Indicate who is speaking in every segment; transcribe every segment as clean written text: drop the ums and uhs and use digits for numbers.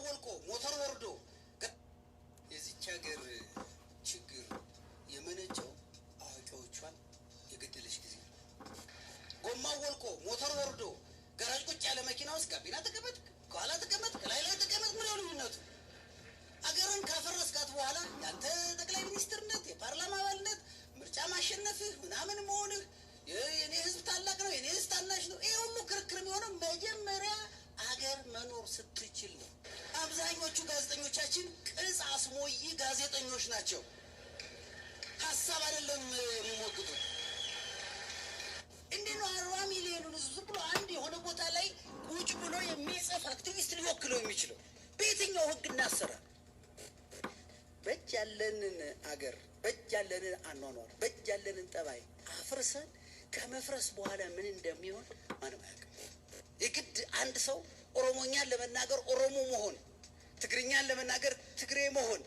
Speaker 1: ወልቆ ሞተር ወርዶ የዚች ሀገር ችግር የመነጨው አዋቂዎቿን የገደለች ጊዜ ነው። ጎማው ወልቆ ሞተር ወርዶ ገራጅ ቁጭ ያለ መኪና ውስጥ ጋቢና ተቀመጥ፣ ከኋላ ተቀመጥ፣ ከላይ ላይ ተቀመጥ፣ ምን ነው ልዩነቱ? አገርን ካፈረስካት በኋላ ያንተ ጠቅላይ ሚኒስትርነት፣ የፓርላማ አባልነት፣ ምርጫ ማሸነፍህ ምናምን መሆንህ፣ የኔ ህዝብ ታላቅ ነው፣ የኔ ህዝብ ታናሽ ነው፣ ይሄ ሁሉ ክርክር የሚሆነው መጀመሪያ አገር መኖር ስትችል ነው። አብዛኞቹ ጋዜጠኞቻችን ቅጽ አስሞይ ጋዜጠኞች ናቸው። ሀሳብ አይደለም የሚሞግቱት። እንዴት ነው 40 ሚሊዮኑን ህዝብ ዝም ብሎ አንድ የሆነ ቦታ ላይ ቁጭ ብሎ የሚጽፍ አክቲቪስት ሊወክለው የሚችለው? በየትኛው ህግ እናሰራ? በእጅ ያለንን አገር፣ በእጅ ያለንን አኗኗር፣ በእጅ ያለንን ጠባይ አፍርሰን ከመፍረስ በኋላ ምን እንደሚሆን ማንም አያውቅም። የግድ አንድ ሰው ኦሮሞኛን ለመናገር ኦሮሞ መሆን፣ ትግርኛን ለመናገር ትግሬ መሆን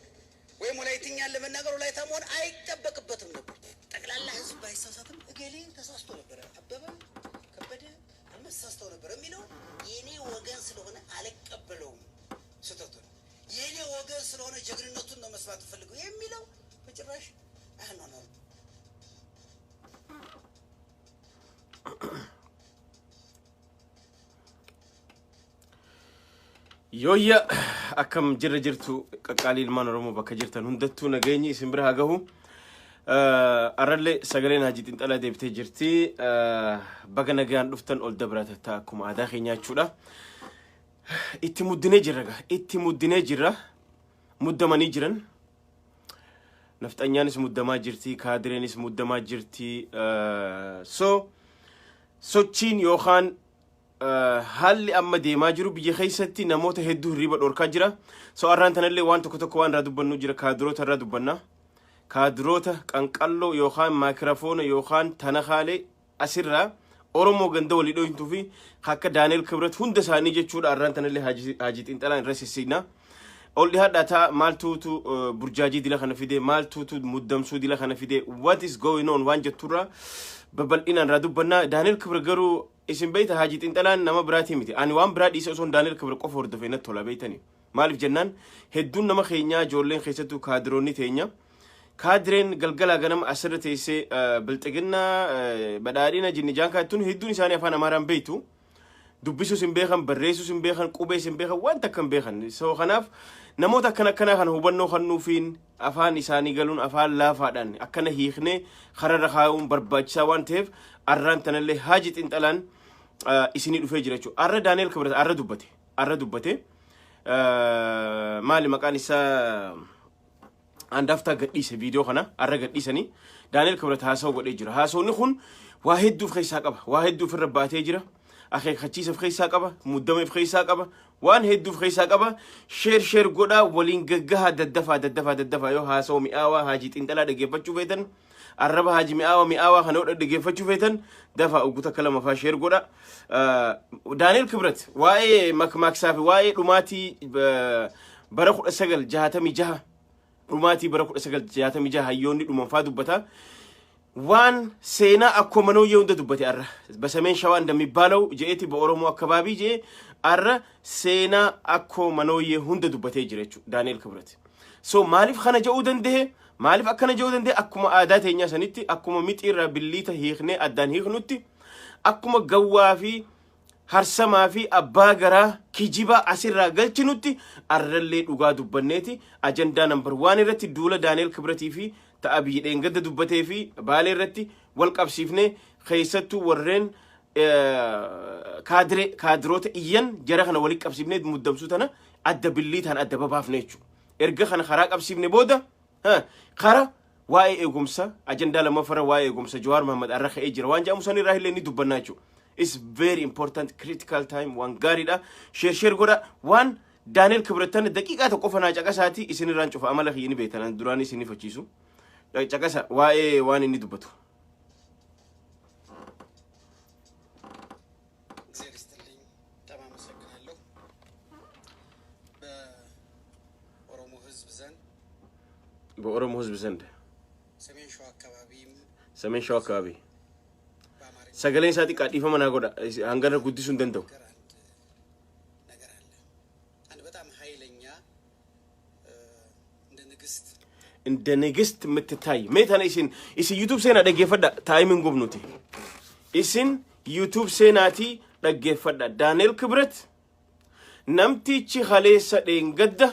Speaker 1: ወይም ወላይትኛን ለመናገር ወላይታ መሆን አይጠበቅበትም ነበር። ጠቅላላ ህዝብ ባይሳሳትም እገሌ ተሳስቶ ነበረ፣ አበበ ከበደ አልመስ ተሳስተው ነበር የሚለው የኔ ወገን ስለሆነ አልቀበለውም ስህተቱን፣ የኔ ወገን ስለሆነ ጀግንነቱን ነው መስማት ፈልገው የሚለው በጭራሽ አያኗኗርም።
Speaker 2: Yooyya, akkam jirra jirtu qaqqaalii ilmaan Oromoo bakka jirtan hundattuu nageenyi isin bira haa gahu. Arrallee sagaleen Hajii Xinxalaa deebitee jirti. Baga nagaan dhuftan ol dabra tatta akkuma aadaa keenyaa jechuudha. Itti muddinee jirra gaa itti muddinee jirra, muddamanii jiran. Nafxanyaanis muddamaa jirti, kaadireenis muddamaa jirti. So sochiin yookaan haalli amma deemaa jiru biyya keessatti namoota hedduu hirriba dhorkaa jira. So arraan tanallee waan tokko tokko waan irraa dubbannu jira, kaadiroota irraa dubbanna. Kaadiroota qanqalloo yookaan maakirafoona yookaan tanakaalee asirraa Oromoo ganda walii dhohintuu fi akka Daaneel Kibret hunda isaanii jechuudha, arraan tanallee Haajii Xinxalaan irra sissigna. Ol dhihaadhaa ta'a. Maaltuutu burjaajii dila kana fide? Maaltuutu muddamsuu dila kana fide? What is going on waan jetturraa babal'inaan irraa dubbannaa. Daaneel Kibret garuu isin beeyta, Haajii Xinxalaan nama biraatii miti. Ani waan biraa dhiise osoo Daaneel Kibret qofa hordofee natti tola beeytani. Maaliif jennaan, hedduun nama keenyaa, ijoolleen keessattuu kaadiroonni teenya, kaadireen galgalaa ganama asirra teessee bilxiginnaa badhaadhina jinnijaan kaattuun, hedduun isaanii afaan Amaaraan beeytu. Dubbisuus hin beekan, barreessuus hin beekan, qubees hin beekan, waan takka hin beekan. So kanaaf namoota akkana akkanaa kana hubannoo kennuufiin, afaan isaanii galuun, afaan laafaadhaan akkana hiiknee kararra kaa'uun barbaachisaa waan ta'eef arraan tanallee Haaji Xinxalaan isinii dhufee jira jechuudha. Arra Daaneel Kibret arra dubbate. Arra dubbate. Maali maqaan isaa, andaaftaa gadhiise viidiyoo kana arra gadhiisanii Daaneel Kibret haasa'u godhee jira. Haasawni kun waa hedduu of keessaa qaba. Waa hedduu ofirra baatee jira. Akeekkachiisa of keessaa qaba. Muddama of keessaa qaba. Waan hedduu of keessaa qaba. Share share godhaa, waliin gaggahaa, daddafaa daddafaa daddafaa. Yoo haasa'u mi'aawaa Haajii Xinxalaa dhaggeeffachuu feetan, arraba Haajii mi'aawaa mi'aawaa kana yoo dhaggeeffachuu feetan, dafaa uggata akka lama faa share godha. Daaneel Kibret waa'ee makmaaksaa fi waa'ee dhumaatii bara 1966, dhumaatii bara 1966 hayyoonni dhumanfaa dubbata. Waan seenaa akkuma manooyyee hunda dubbate arra. በሰሜን ሸዋ እንደሚባለው je'eeti በኦሮሞ አካባቢ jee arra seenaa akkoo manooyyee hunda dubbatee jira jechuudha Daaneel Kibret. So maaliif kana je'uu danda'e? Maaliif akkana je'uu danda'e? Akkuma aadaa teenyaa sanitti, akkuma mixiirraa billiita hiiknee addaan hiiknutti, akkuma gawwaa fi harsamaa fi abbaa garaa kijibaa asirraa galchinutti, arrallee dhugaa dubbanneeti ajandaa number one irratti duula Daaneel Kibratii fi ta'a biyyi dheengadda dubbatee fi Baalee irratti wal qabsiifnee, keessattuu warreen kaadiree kaadiroota iyyan jara kana walitti qabsiifnee muddamsuu tana adda billiitaan adda babaafne jechuudha. Erga kana karaa qabsiifne booda kara waa'ee eegumsa ajandaa lammaffara waa'ee eegumsa Jawaar Mohammad arra ka'ee jira waan jedhamu san irraa illee ni dubbannaa jechuudha. It's very important critical time, waan gaariidha. Share share godha. Waan Daaneel Kibrattan daqiiqaa tokko qofa naa caqasaati, isin irraan cufa. Amala kiyya ni beektan, duraan isin fachiisu. Caqasa waa'ee waan inni dubbatu.
Speaker 1: እግዚአብሔር ይስጥልኝ። በጣም አመሰግናለሁ። በኦሮሞ ሕዝብ ዘንድ
Speaker 2: በኦሮሞ ህዝብ ዘንድ
Speaker 1: ሰሜን ሸዋ አካባቢም
Speaker 2: ሰሜን ሸዋ አካባቢ
Speaker 1: በአማርኛ
Speaker 2: sagaleen isaa xiqqaa, dhiifama naa godha, hangana guddisuu hin danda'u.
Speaker 1: ነገር አንድ ነገር አለ። አንድ በጣም ኃይል ኃይለኛ እንደ ንግስት
Speaker 2: እንደ ንግስት የምትታይ mee tana isin YouTube seenaa dhaggeeffadha. Taayimiin gubnuti isin YouTube seenaatii dhaggeeffadha. Daani'el Kibret namtichi haleessa dheengadda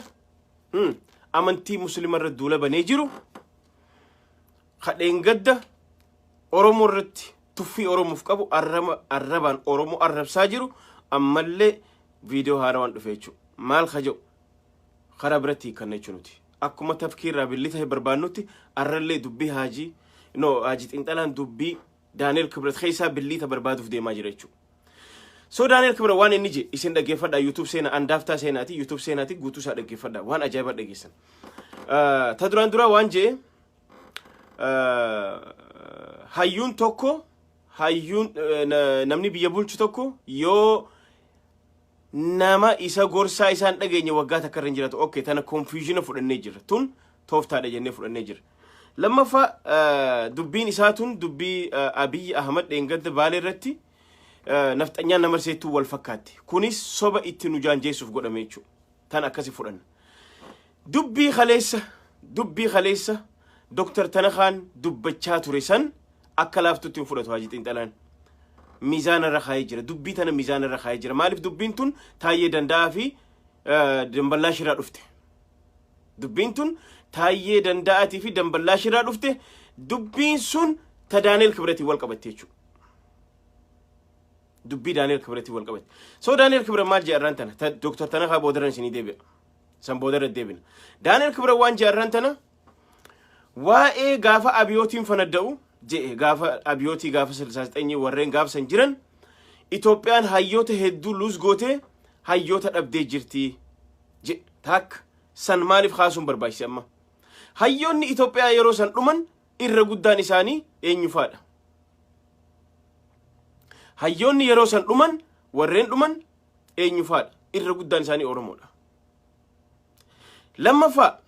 Speaker 2: amantii muslima irra duula banee jiru, kadheengadda Oromoo irratti tuffii Oromoof qabu, arrabaan Oromoo arrabsaa jiru, ammallee viidiyoo haarawaan dhufe jechuudha. Maal ka jedhu karaa biratti hiikkanna jechuu nuti. Akkuma tafkiirraa billi ta'e barbaannutti arrallee dubbii haajii no haajii xiinxalaan dubbii Daani'el Kibret keessaa billiita barbaaduuf deemaa jira jechuudha. So Daani'el Kibret waan inni je isin dhaggeeffadha. YouTube seenaa andaaftaa seenaati, YouTube seenaati, guutuu isaa dhaggeeffadha, waan ajaa'ibaa dhaggeessan. Ta duraan duraa waan jee hayyuun tokko, hayyuun namni biyya bulchu tokko yoo nama isa gorsaa isaan dhageenye waggaa takka irra hin jiraatu. Okay, tana confusion fudhannee jirra. Tun tooftaadha jennee fudhannee jirra. Lammaffaa, dubbiin isaa tun dubbii Abiyyi Ahmad dheengadda Baalee irratti nafxanyaan nama seettuu wal fakkaatti. Kunis soba itti nu jaanjeessuuf godhame jechuudha. Tan akkasi fudhanna. Dubbii kaleessa Dr. Tanakaan dubbachaa ture san akka laaftutti hin fudhatu Haji Xiinxalaan. Miizaana irra kaayee jira. Dubbii tana miizaana irra kaayee jira. Maaliif dubbiin tun Taayyee Danda'aa fi Damballaa Shiraa dhufte? Dubbiin tun Taayyee Danda'aatii fi Damballaa Shiraa dhufte. Dubbiin sun ta Daani'el Kibretiin wal qabatte jechuudha. Dubbii Daani'el Kibretiin wal qabatte. So Daani'el Kibret maal jedha irraan tana? Dr. Tanakaa boodarran isinii deebi'a. San boodarra deebina. Daani'el Kibret waan jedha irraan tana waa'ee gaafa abiyootiin fanadda'u je'e, gaafa abiyootii, gaafa 69 warreen gaafa san jiran Itoophiyaan hayyoota hedduu lose gootee hayyoota dhabdee jirti jedhe. Takka san maaliif kaasuun barbaachise amma? Hayyoonni Itoophiyaa yeroo san dhuman irra guddaan isaanii eenyufaadha? Hayyoonni yeroo san dhuman, warreen dhuman eenyufaadha? Irra guddaan isaanii Oromoodha. Lammaffaa,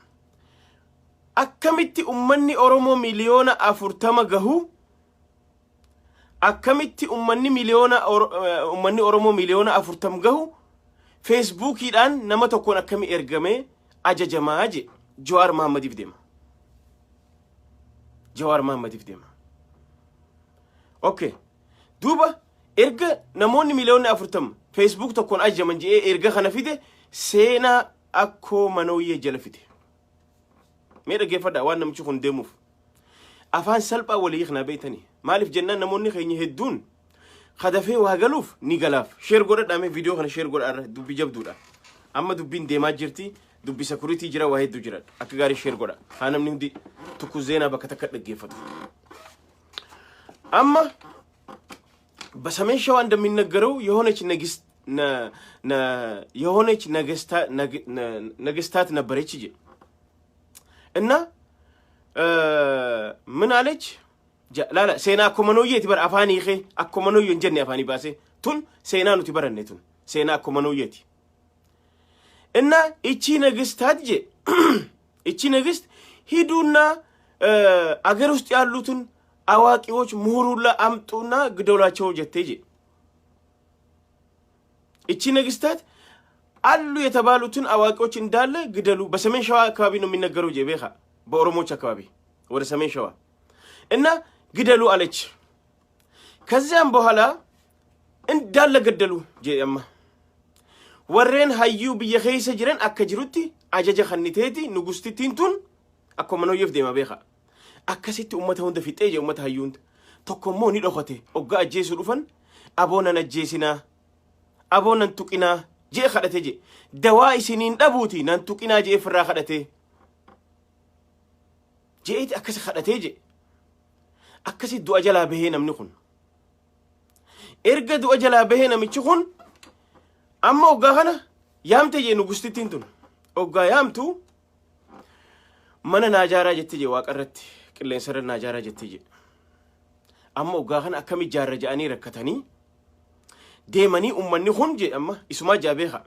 Speaker 2: akkamitti ummanni Oromoo 40 miliyoona gahu, akkamitti ummanni Oromoo 40 miliyoona gahu Feesbuukiidhaan nama tokkoon akkami ergamee ajajamaa je? Jawaar Mahaammadiif deema. Jawaar Mahaammadiif deema. Okay. Duuba erga namoonni 40 miliyoona Facebook tokkoon ajajaman je'ee erga kana fide, seenaa akkoo manooyyee jala fide. Mee dhaggeeffadhaa waan namichi kun deemuuf. Afaan salphaa walii hiiknaa beeytanii. Maaliif jennaan namoonni keenya hedduun kadafee waa galuuf ni galaaf. Share godhadhaa, mee viidiyoo kana share godhaa, irra dubbii jabduudha. Amma dubbiin deemaa jirti. Dubbi security jira, waa hedduu jira. Akka gaarii share godha. Haa namni hundi tokko zeenaa bakka takka dhaggeeffatu. Amma በሰሜን ሸዋ እንደሚነገረው የሆነች ንግስት የሆነች ነገስታት ነበረች እ እና ምን አለች? Laala, seenaa akkuma nooyyeeti bara afaan hiikee akkuma nooyyee hin jenne afaanii baasee. Tun seenaa nuti baranne, tun seenaa akkuma nooyyeeti. እና እቺ ነገስታት ጀ እቺ ንግስት ሂዱና አገር ውስጥ ያሉትን አዋቂዎች ምሁሩላ አምጡና ግደሏቸው jette ጀ። እቺ ነገስታት አሉ የተባሉትን አዋቂዎች እንዳለ ግደሉ። በሰሜን ሸዋ አካባቢ ነው የሚነገረው ጀ ቤኻ፣ በኦሮሞዎች አካባቢ ወደ ሰሜን ሸዋ እና ግደሉ አለች። ከዚያም በኋላ እንዳለ ገደሉ ጀማ። Warreen hayyuu biyya keessa jiran akka jirutti ajaja kanniteeti nugustittiin tun akkuma nooyyeef deema beeka. Akkasitti ummata hunda fixee je ummata hayyuun. Tokko immoo ni dhokate. Oggaa ajjeesuu dhufan, "Aboo nan ajjeesinaa, aboo nan tuqinaa," jee kadhate je. "Dawaa isiniin dhabuuti nan tuqinaa," jee ofirraa kadhate jeeti akkasi kadhatee je. Akkasi du'a jalaa bahee namni kun. Erga du'a jalaa bahee namichi kun amma oggaa kana yaamte jee nugustittiin tun. Oggaa yaamtu, "Mana naa jaaraa," jette jee, "waaqa irratti, qilleensa irra naa jaaraa," jette jee. Amma oggaa kana akkam ijaarra jedhanii rakkatanii deemanii ummanni kun jee amma isumaa jaabeeka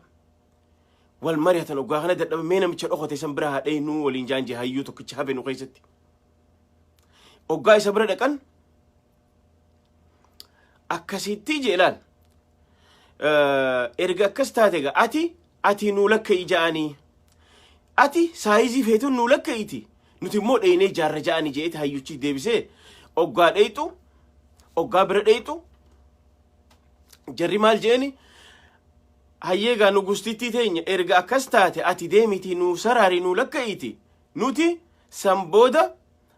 Speaker 2: wal mari'atan. Oggaa kana dadhaba, "Mee namicha dhokate san bira haa dheenuu," waliin jaan jee hayyuu tokkicha hafe nu keessatti. Oggaa isa bira dhaqan akkasitti jee, ilaal, erga akkas taate gaa ati Ati nuu lakka'i ja'anii, ati size feetuun nuu lakka'iti, nuti immoo dheenee jaarra ja'anii je'eeti hayyuchi deebisee. Oggaa dheeyxu, oggaa bira dheeyxu, jarri maal je'eni? Hayyeegaa, nu gustittii teenya, erga akkas taate ati deemiti nuu saraari, nuu lakka'iti, nuti san booda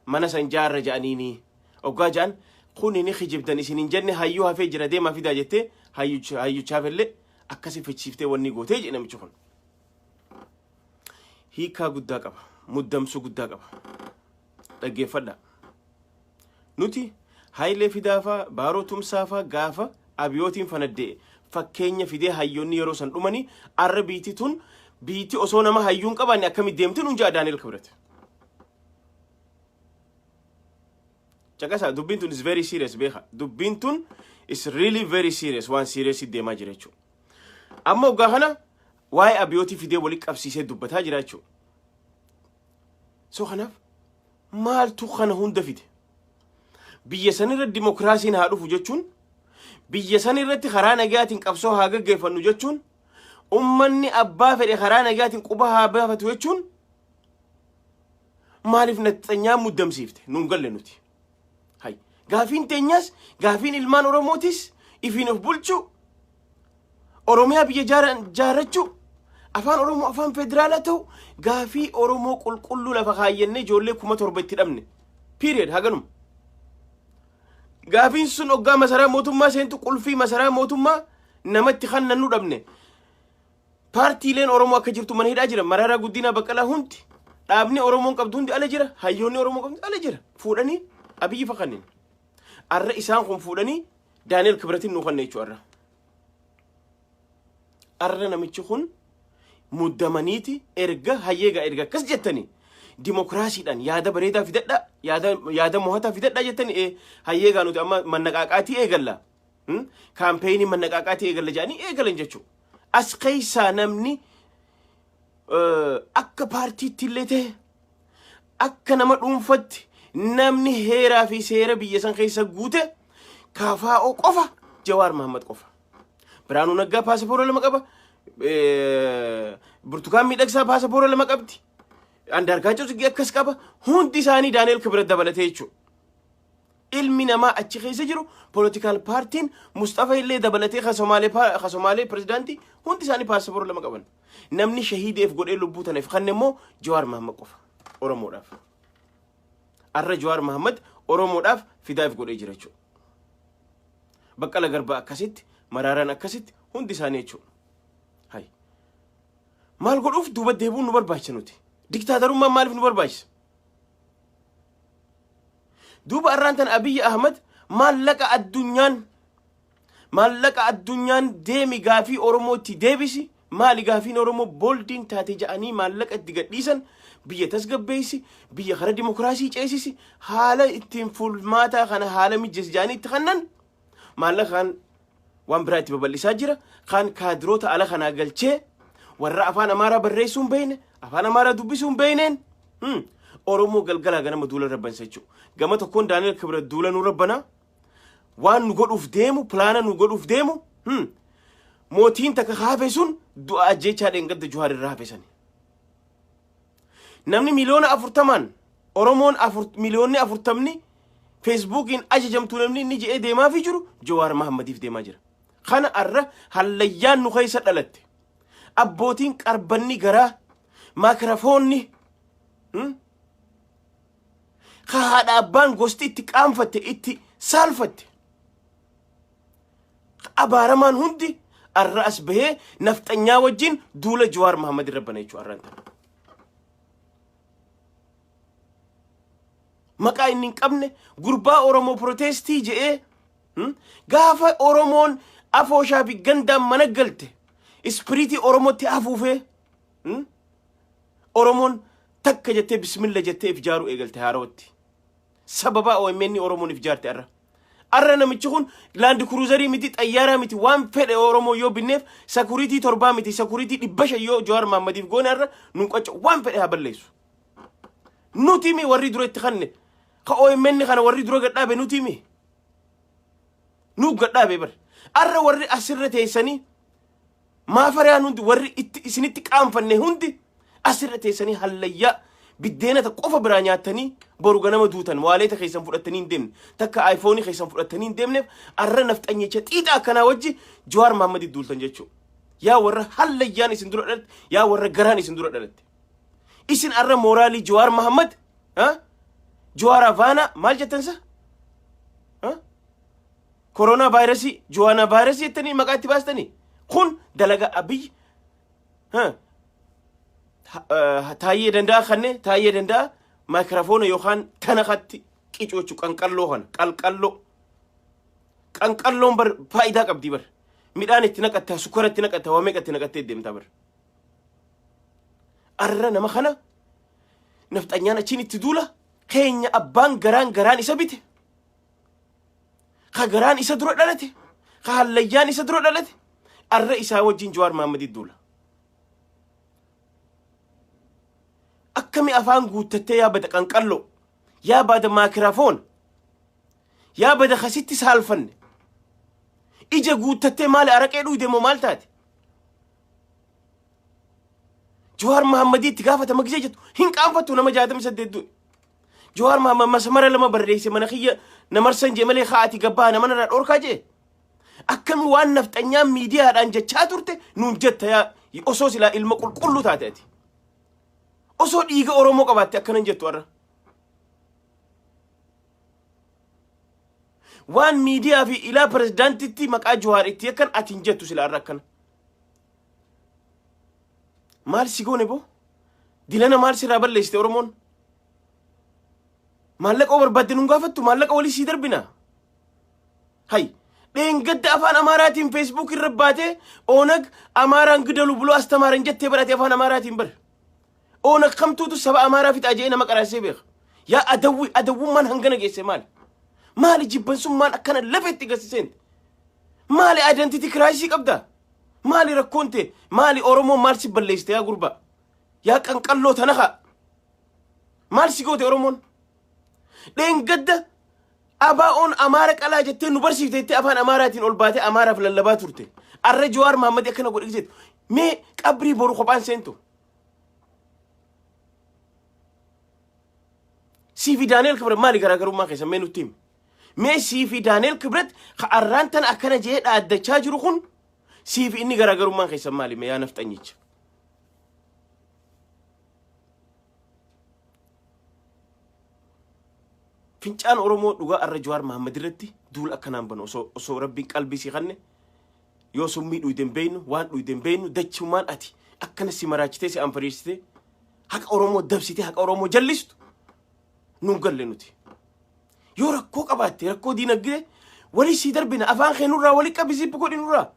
Speaker 2: mana san jaarra ja'aniini. Oggaa ja'an, kuni ni kijibdan isin hin jenne, hayyuu hafee jira, deemaa fidaa jettee hayyuchaaf illee akkasi fichiiftee wanni gootee jedhe. Namichi kun hiikaa guddaa qaba, muddamsuu guddaa qaba, dhaggeeffadha. Nuti Hayilee Fidaafaa, Baaroo Tumsaafaa gaafa abiyootiin fanadde'e fakkeenya fidee hayyoonni yeroo san dhumanii, arra biitii tun biitii osoo nama hayyuun qabaanne akkamitti deemti nuun ja'a Daani'el Kibret. Caqasaa, dubbiin tun is very serious, beeka. Dubbiin tun is really very serious, waan serious deemaa jira jechuudha. Amma waggaa kana waa'ee abiyootii fidee walitti qabsiisee dubbataa jira jechuudha. So kanaaf maaltu kana hunda fide? Biyya sanirra dimokiraasiin haa dhufu jechuun, biyya sanirratti karaa nagaatiin qabsoo haa gaggeeffannu jechuun, ummanni abbaa fedhe karaa nagaatiin quba haa baafatu jechuun, maaliif nafxanyaa muddamsiifte? Nuun galle nuti. Hay. Gaafiin teenyas, gaafiin ilmaan Oromootis ifiin of bulchuu, Oromiyaa biyya jaarrachuu, afaan Oromoo afaan federaalaa ta'u, gaafii Oromoo qulqulluu lafa kaayyannee ijoollee 7,000 itti dhabne. Period, haganuma. Gaafiin sun hoggaa masaraa mootummaa seentu, qulfii masaraa mootummaa namatti kannannu dhabne. Paartiileen Oromoo akka jirtu mana hidhaa jira. Mararaa Guddinaa, Baqqalaa hundi. Dhaabni Oromoon qabdu hundi ala jira. Hayyoonni Oromoo qabdu ala jira. Fuudhanii Abiyyi fakkannin. Arra isaan kun fuudhanii Daani'el Kibratiin nuu kanne jechuudha arra. Arra namichi kun muddamaniiti erga hayyeegaa erga akkas jettanii dimokiraasiidhaan yaada bareedaa fidadhaa, yaada mo'ataa fidadhaa jettanii, hayyeegaa, nuti amma mannaqaaqaatii eegalla. Campaign mannaqaaqaatii eegalla jedhanii eegalan jechuudha. As keessaa namni akka paartiitti illee ta'e, akka nama dhuunfatti, namni heeraa fi seera biyya san keessa guute KFO qofa, Jawaar Mahammad qofa. Biraanuu Naggaa paasapoora lama qaba. Burtukaan Miidhagsaa paasapoora lama qabdi. Andaargaachoo Tsiggee akkas qaba. Hundi isaanii Daani'el Kibret dabalatee jechuudha. Ilmi namaa achi keessa jiru, political paartiin Mustafa illee dabalatee, ka Somaalee pirezidaantii, hundi isaanii paasapoora lama qaban. Namni shahiideef godhee lubbuu tanaaf kan immoo Jawaar Mahammad qofa Oromoodhaaf. Arra Jawaar Mahammad Oromoodhaaf fidaaf godhee jira jechuudha. Baqqala Garbaa akkasitti, Maraaraan akkasitti, hundi isaanii jechuudha. Hay. Maal godhuuf duuba deebi'uun nu barbaachisa nuti? Diktaatarummaan maaliif nu barbaachisa? Duuba arraan tan Abiyyi Ahmad maallaqa addunyaan deemi gaafii Oromootti deebisi, maali gaafiin Oromoo booldiin taate ja'anii maallaqa itti gadhiisan, biyya tasgabbeessi, biyya kara dimokiraasii ceesisi, haala ittiin fulmaataa kana haala mijeessi ja'anii itti kannan, maallaqa kan waan biraa itti babal'isaa jira. Kan kaadiroota ala kanaa galchee, warra afaan Amaaraa barreessuu hin beekne, afaan Amaaraa dubbisuu hin beekneen Oromoo galgalaa ganama duula rabbansa jechuudha. Gama tokkoon Daani'el Kibret duula nu rabbanaa, waan nu godhuuf deemu, plan nu godhuuf deemu, mootiin takka hafe sun du'a ajjeechaa dheengadda Juhaar irraa hafe sani. Namni 40 miliyoonaan, Oromoon 40 miliyoonni Feesbuukiin ajajamtu, namni inni je'ee deemaafii jiru Jawaar Mahammadiif deemaa jira. Kana arra hallayyaan nu keessa dhalatte. Abbootiin qarbanni garaa maakirafoonni ka haadha abbaan gosti itti qaanfatte, itti saalfatte, abaaramaan hundi arra as bahee nafxanyaa wajjin duula Jawaar Mahammad irra bana jechuudha arraan tana. Maqaa inni hin qabne, gurbaa Oromoo protest je'ee, gaafa Oromoon afooshaa fi gandaan mana galte spirit Oromootti hafuufee, Oromoon takka jettee bismilla jettee if jaaruu eegalte haarawatti. Sababa OMN Oromoon if jaarte arra. Arra namichi kun Land Cruiser miti, xayyaaraa miti, waan fedhe Oromoo yoo binneef, security torbaa miti, security 500 yoo Jawaar Mahaammadiif goone, arra nun qacca, waan fedhe haa balleessu. Nuti mi warri dura itti kanne, ka OMN kana warri dura gadhaabe nuti mi. Nu gadhaabe bar. Arra warri asirra teessanii Maafariyaan hundi warri itti isinitti qaanfanne hundi asirra teessanii hallayyaa biddeena qofa biraa nyaattanii boru ganama duutan waaleeta keessan fudhattanii hin deemne, takka aayifoonii keessan fudhattanii hin deemneef arra nafxanyicha xiixa akkanaa wajji Jawaar Mahammad duultan jechuudha. Yaa warra hallayyaan isin dura dhalatte, yaa warra garaan isin dura dhalatte. Isin arra mooraalii Jawaar Mahammad, Jawaar Avaanaa maal jettan sa? Koronaa vaayirasii, Jowaanaa vaayirasii jettanii maqaa itti baastanii. Kun dalagaa Abiy Taayyee Danda'a kanne Taayyee Danda'a maayikiraafoona yookaan tanakatti qicuu jechuudha. Qanqalloo kana qalqalloo. Qanqalloon bar faayidaa qabdi bar. Midhaan itti naqatta, sukkara itti naqatta, waa meeqa itti naqattee deemta bar. Arra nama kana nafxanyaan achiin itti duula keenya abbaan garaan garaan isa bite. Ka garaan isa dura dhalate, ka hallayyaan isa dura dhalate, arra isaa wajjin Jawaar Mahammadii duula. Akkami afaan guuttattee yaa bada qanqalloo, yaa bada maakiraafoon, yaa bada kasitti saalfanne. Ija guuttattee maali araqee dhuyde moo maal taate? Jawaar Mahammadii itti gaafatama gisee jettu hin qaanfattu nama 68 du'e. Jawaar Mahammad masamara lama barreesse mana kiyya namarsan jee malee kaa'ati gabbaa nama narraa dhorkaa jee. Akkami waan nafxanyaan miidiyaadhaan jechaa turte nuun jetta yaa osoo silaa ilma qulqulluu taate ati. Osoo dhiiga Oromoo qabaatte akkanan jettu har'a. Waan miidiyaa fi ilaa pirezidaantitti maqaa Jawaar itti yakkan ati hin jettu silaa har'a akkana. Maal si goone boo? Dilana maal sirraa balleessite Oromoon? Maallaqa oo barbaadde nun gaafattu, maallaqa walii sii darbina. Hay, dheengadda afaan Amaaraatiin Facebook irra baatee Oonag Amaaraan gidalu buloo astamaaran jettee barate afaan Amaaraatiin bar. Oonag kamtuutu saba Amaaraa fixaa jedhee nama qaraasee beeka. Yaa adawwi adawwummaan hangana geesse maali? Maali jibbansummaan akkana lafetti gasiseente? Maali identity crisis qabdaa? Maali rakkoon tee? Maali Oromoon maal si balleessite yaa gurbaa? Yaa qanqalloo tanakaa? Maal si goote Oromoon? Dheengadda ABO'n Amaara qalaa jettee nu barsiifte jettee afaan Amaaraatiin ol baatee Amaaraaf lallabaa turte. Arra Jawaar Mahammad akkana godhe jettu. Mee qabrii boru kophaan seentu. Sii fi Daani'el Kibret maali garaagarummaa keessan mee nutti himi. Mee sii fi Daani'el Kibret ka arraan tana akkana jee dhaaddachaa jiru kun sii fi inni garaagarummaan keessan maali mee yaa nafxanyicha. Fincaan Oromoo dhugaa arra Jawaar Mahammad irratti duula akkanaan banu osoo rabbiin qalbii si kanne yoo summii dhuyde hin beeynu, waan dhuyde hin beeynu, dachumaan ati akkana si maraachitee si anfariirsitee haqa Oromoo dabsitee haqa Oromoo jallistu nuun galle nuti. Yoo rakkoo qabaatte, rakkoo diinagdee walii sii darbina, afaan kee nurraa walii qabi, zippi godhi nurraa.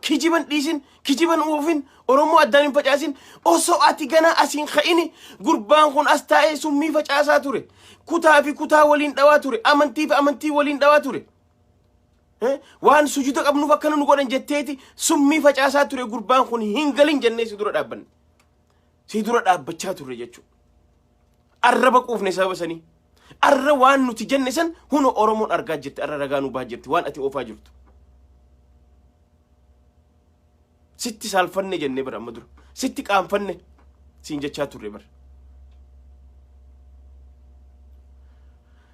Speaker 2: Kijiban dhiisin, kijiban oofin, Oromoo addaan hin facaasin. Osoo ati ganaa asiin ka'ini gurbaan kun as taa'ee summii facaasaa ture. Kutaa fi kutaa waliin dhawaa ture. Amantii fi amantii waliin dhawaa ture. Waan sujuuda qabnuuf akkana nu godhan jetteeti summii facaasaa ture gurbaan kun hin galin jennee si dura dhaabbanne. Si dura dhaabbachaa turre jechuudha. Arraba quufne sababa sanii. Arra waan nuti jenne san huna Oromoon argaa jirti. Arra ragaa nu baa jirti waan ati oofaa jirtu. Sitti saalfanne jennee bara amma dura. Sitti qaanfanne siin jechaa turre bara.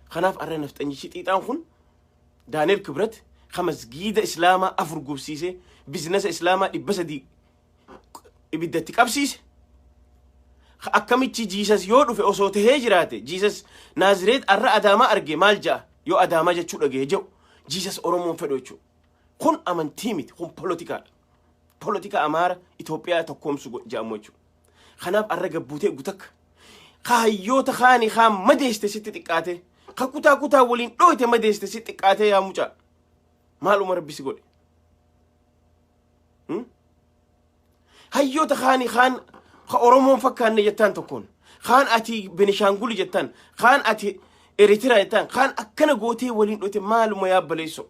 Speaker 2: Kanaaf arra nafxanyichi xiixaan kun Daani'el Kibret ka masgiida Islaamaa 4 gubsiisee bizinasa Islaamaa 300 ibiddatti qabsiise. Akkamichi Jiisas yoo dhufe osoo tahee jiraate Jiisas Naazireet arra Adaamaa arge maal ja'a yoo Adaamaa jechuu dhagaye jedhu Jiisas Oromoon fedhu jechuudha. Kun amantii miti, kun poolotikaadha. Poolotika Amaara Itoophiyaa tokkoomsu jedhamu jechuudha. Kanaaf arra gabbuutee gutakka. Kaayyoota kaanii kaan madeeste sitti xiqqaate. Ka kutaa kutaa waliin dhooyte madeeste sitti xiqqaate yaa mucaa. Maaluma rabbi si godhe. Hayyoota kaanii kaan ka Oromoon fakkaanne jettaan tokkoon. Kaan ati Benishaanguli jettaan. Kaan ati Eritira jettaan. Kaan akkana gootee waliin dhooyte maaluma yaa baleessoo.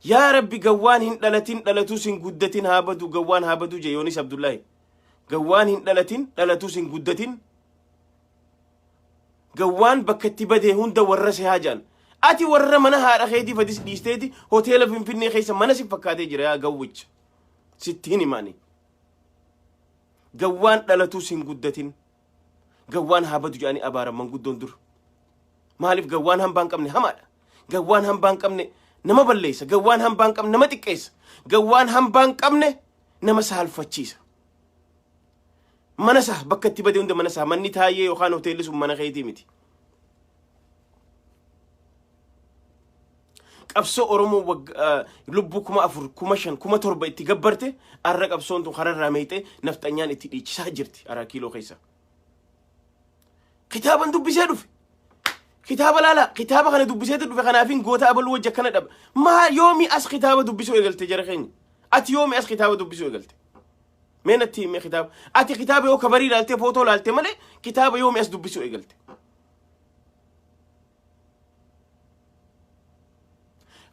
Speaker 2: Yaa Rabbi, gawwaan hin dhalatin dhalatus hin guddatin haa badu, gawwaan haa badu je Yoonis Abdullaahi. Gawwaan hin dhalatin dhalatus hin guddatin. Gawwaan bakka itti badee hunda warra si haa jedhan. Ati warra mana haadha keetii fadis dhiisteeti hoteela Finfinnee keessa mana si fakkaatee jira yaa gawwicha. Sitti hin himaani. Gawwaan dhalatus hin guddatin. Gawwaan haa badu jedhanii abaaran manguddoon dur. Maaliif gawwaan hambaa hin qabne hamaadha. Gawwaan hambaa hin qabne nama balleessa. Gawwaan hambaa hin qabne nama xiqqeessa. Gawwaan hambaa hin qabne nama saalfachiisa. Mana isaa bakka itti bade hunda mana isaa manni taayee yookaan hoteelli sun mana keetii miti. Qabsoo Oromoo lubbuu 4000, 5000, 7000 itti gabbarte arra qabsoon tun kararraa meeyxee nafxanyaan itti dhiichisaa jirti araa kiiloo keessa. Kitaaban dubbisee dhufe. Kitaaba laala kitaaba kana dubbiseetu dhufe kanaafin goota abaluu wajji akkana dhaba. Maa yoomi as kitaaba dubbisuu eegalte jara keenya? Ati yoomi as kitaaba dubbisuu eegalte? Mee natti himi kitaaba. Ati kitaaba yoo kabarii ilaaltee footoo ilaalte malee kitaaba yoomi as dubbisuu eegalte?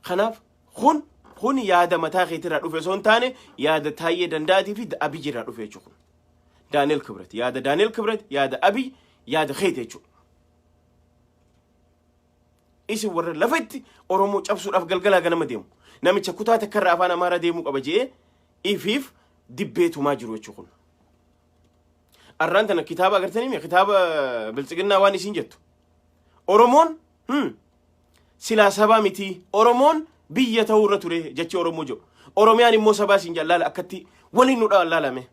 Speaker 2: Kanaaf kun yaada mataa keetirraa dhufe osoo hin taane yaada Taayyee Danda'aatii fi Abiy irraa dhufe jechuudha. Daaneel Kibret yaada Daaneel Kibret yaada Abiy yaada keeti jechuudha. Isin warra lafa itti Oromoo cabsuudhaaf galgalaa ganama deemu. Namicha kutaa takkarraa afaan Amaaraa deemuu qaba je'ee ifiif dibbee tumaa jiru jechuudha kun. Arraan tana kitaaba agartanii mi kitaaba biltsiginnaa waan isin jettu. Oromoon silaa sabaa miti Oromoon biyya ta'uu irra ture jechi Oromoo jedhu. Oromiyaan immoo sabaa isin jallaala akkatti waliin nu dhawan laalame.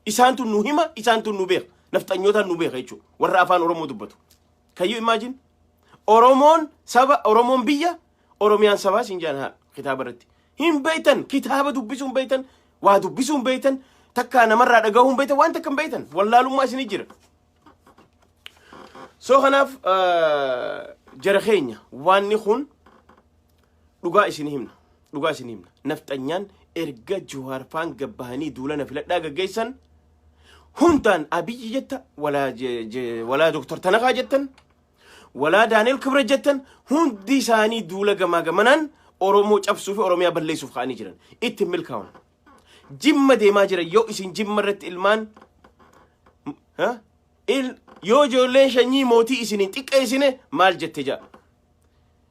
Speaker 2: Isaantu nu hima isaantu nu beeka nafxanyootaan nu beeka jechuudha warra afaan Oromoo dubbatu. Can you imagine? Oromoon saba Oromoon biyya Oromiyaan sabaa isin jaan haa kitaaba irratti. Hin beektan kitaaba dubbisuu hin beektan waa dubbisuu hin beektan takkaa namarraa dhagahuu hin beektan waan takka hin beektan wallaalummaa isinii jira. So kanaaf jara keenya waanni kun dhugaa isin himna dhugaa isin himna nafxanyaan erga Jawaar faan gabbahanii duula na filadhaa gaggeessan hundaan Abiyyi jetta walaa walaa Doktor Tanakaa jettan walaa Daaneel Kibret jettan hundi isaanii duula gamaa gamanaan Oromoo cabsuu fi Oromiyaa balleessuuf ka'anii jiran itti hin milkaa'an. Jimma deemaa jiran yoo isin jimma irratti ilmaan ha? Yoo ijoolleen shanyii mootii isin hin xiqqeessine maal jette ja'a.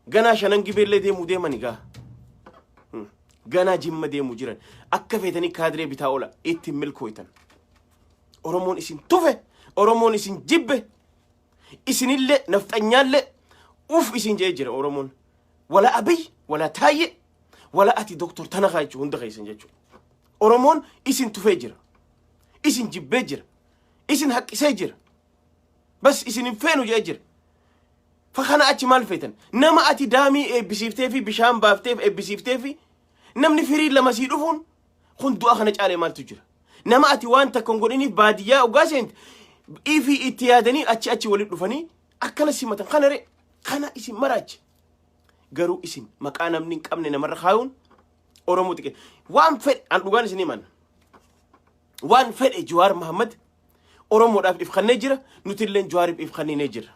Speaker 2: Ganaa shanan gibeellee deemuu deemani gaa. Ganaa jimma deemuu jiran akka feetanii kaadiree bitaa oola itti hin milkooytan. Oromoon isin tufe, Oromoon isin jibbe, isinillee nafxanyaallee uf isin jedhee jira Oromoon. Wala Abiy, wala Taayye, wala ati Doktor Tanakaa jechuun hunda keessan jechuudha. Oromoon isin tufee jira. Isin jibbee jira. Isin haqqisee jira. Bas isin hin feenu jedhee jira. Fa kana achi maal feetan? Nama ati daamii eebbisiiftee fi bishaan baafteef eebbisiiftee fi namni firii lama sii dhufuun kun du'a kana caalee maaltu jira? Nama ati waan takka hin godhiniif baadiyyaa ogaa seente ifii itti yaadanii achi achi walitti dhufanii akkana simatan kana ree kana isin maraache. Garuu isin maqaa namni hin qabne namarra kaayuun Oromoo xiqqee. Waan fedhe an dhugaan isin himan. Waan fedhe Jawaar Mahammad Oromoodhaaf if kannee jira nutilleen Jawaariif if kanninee jira.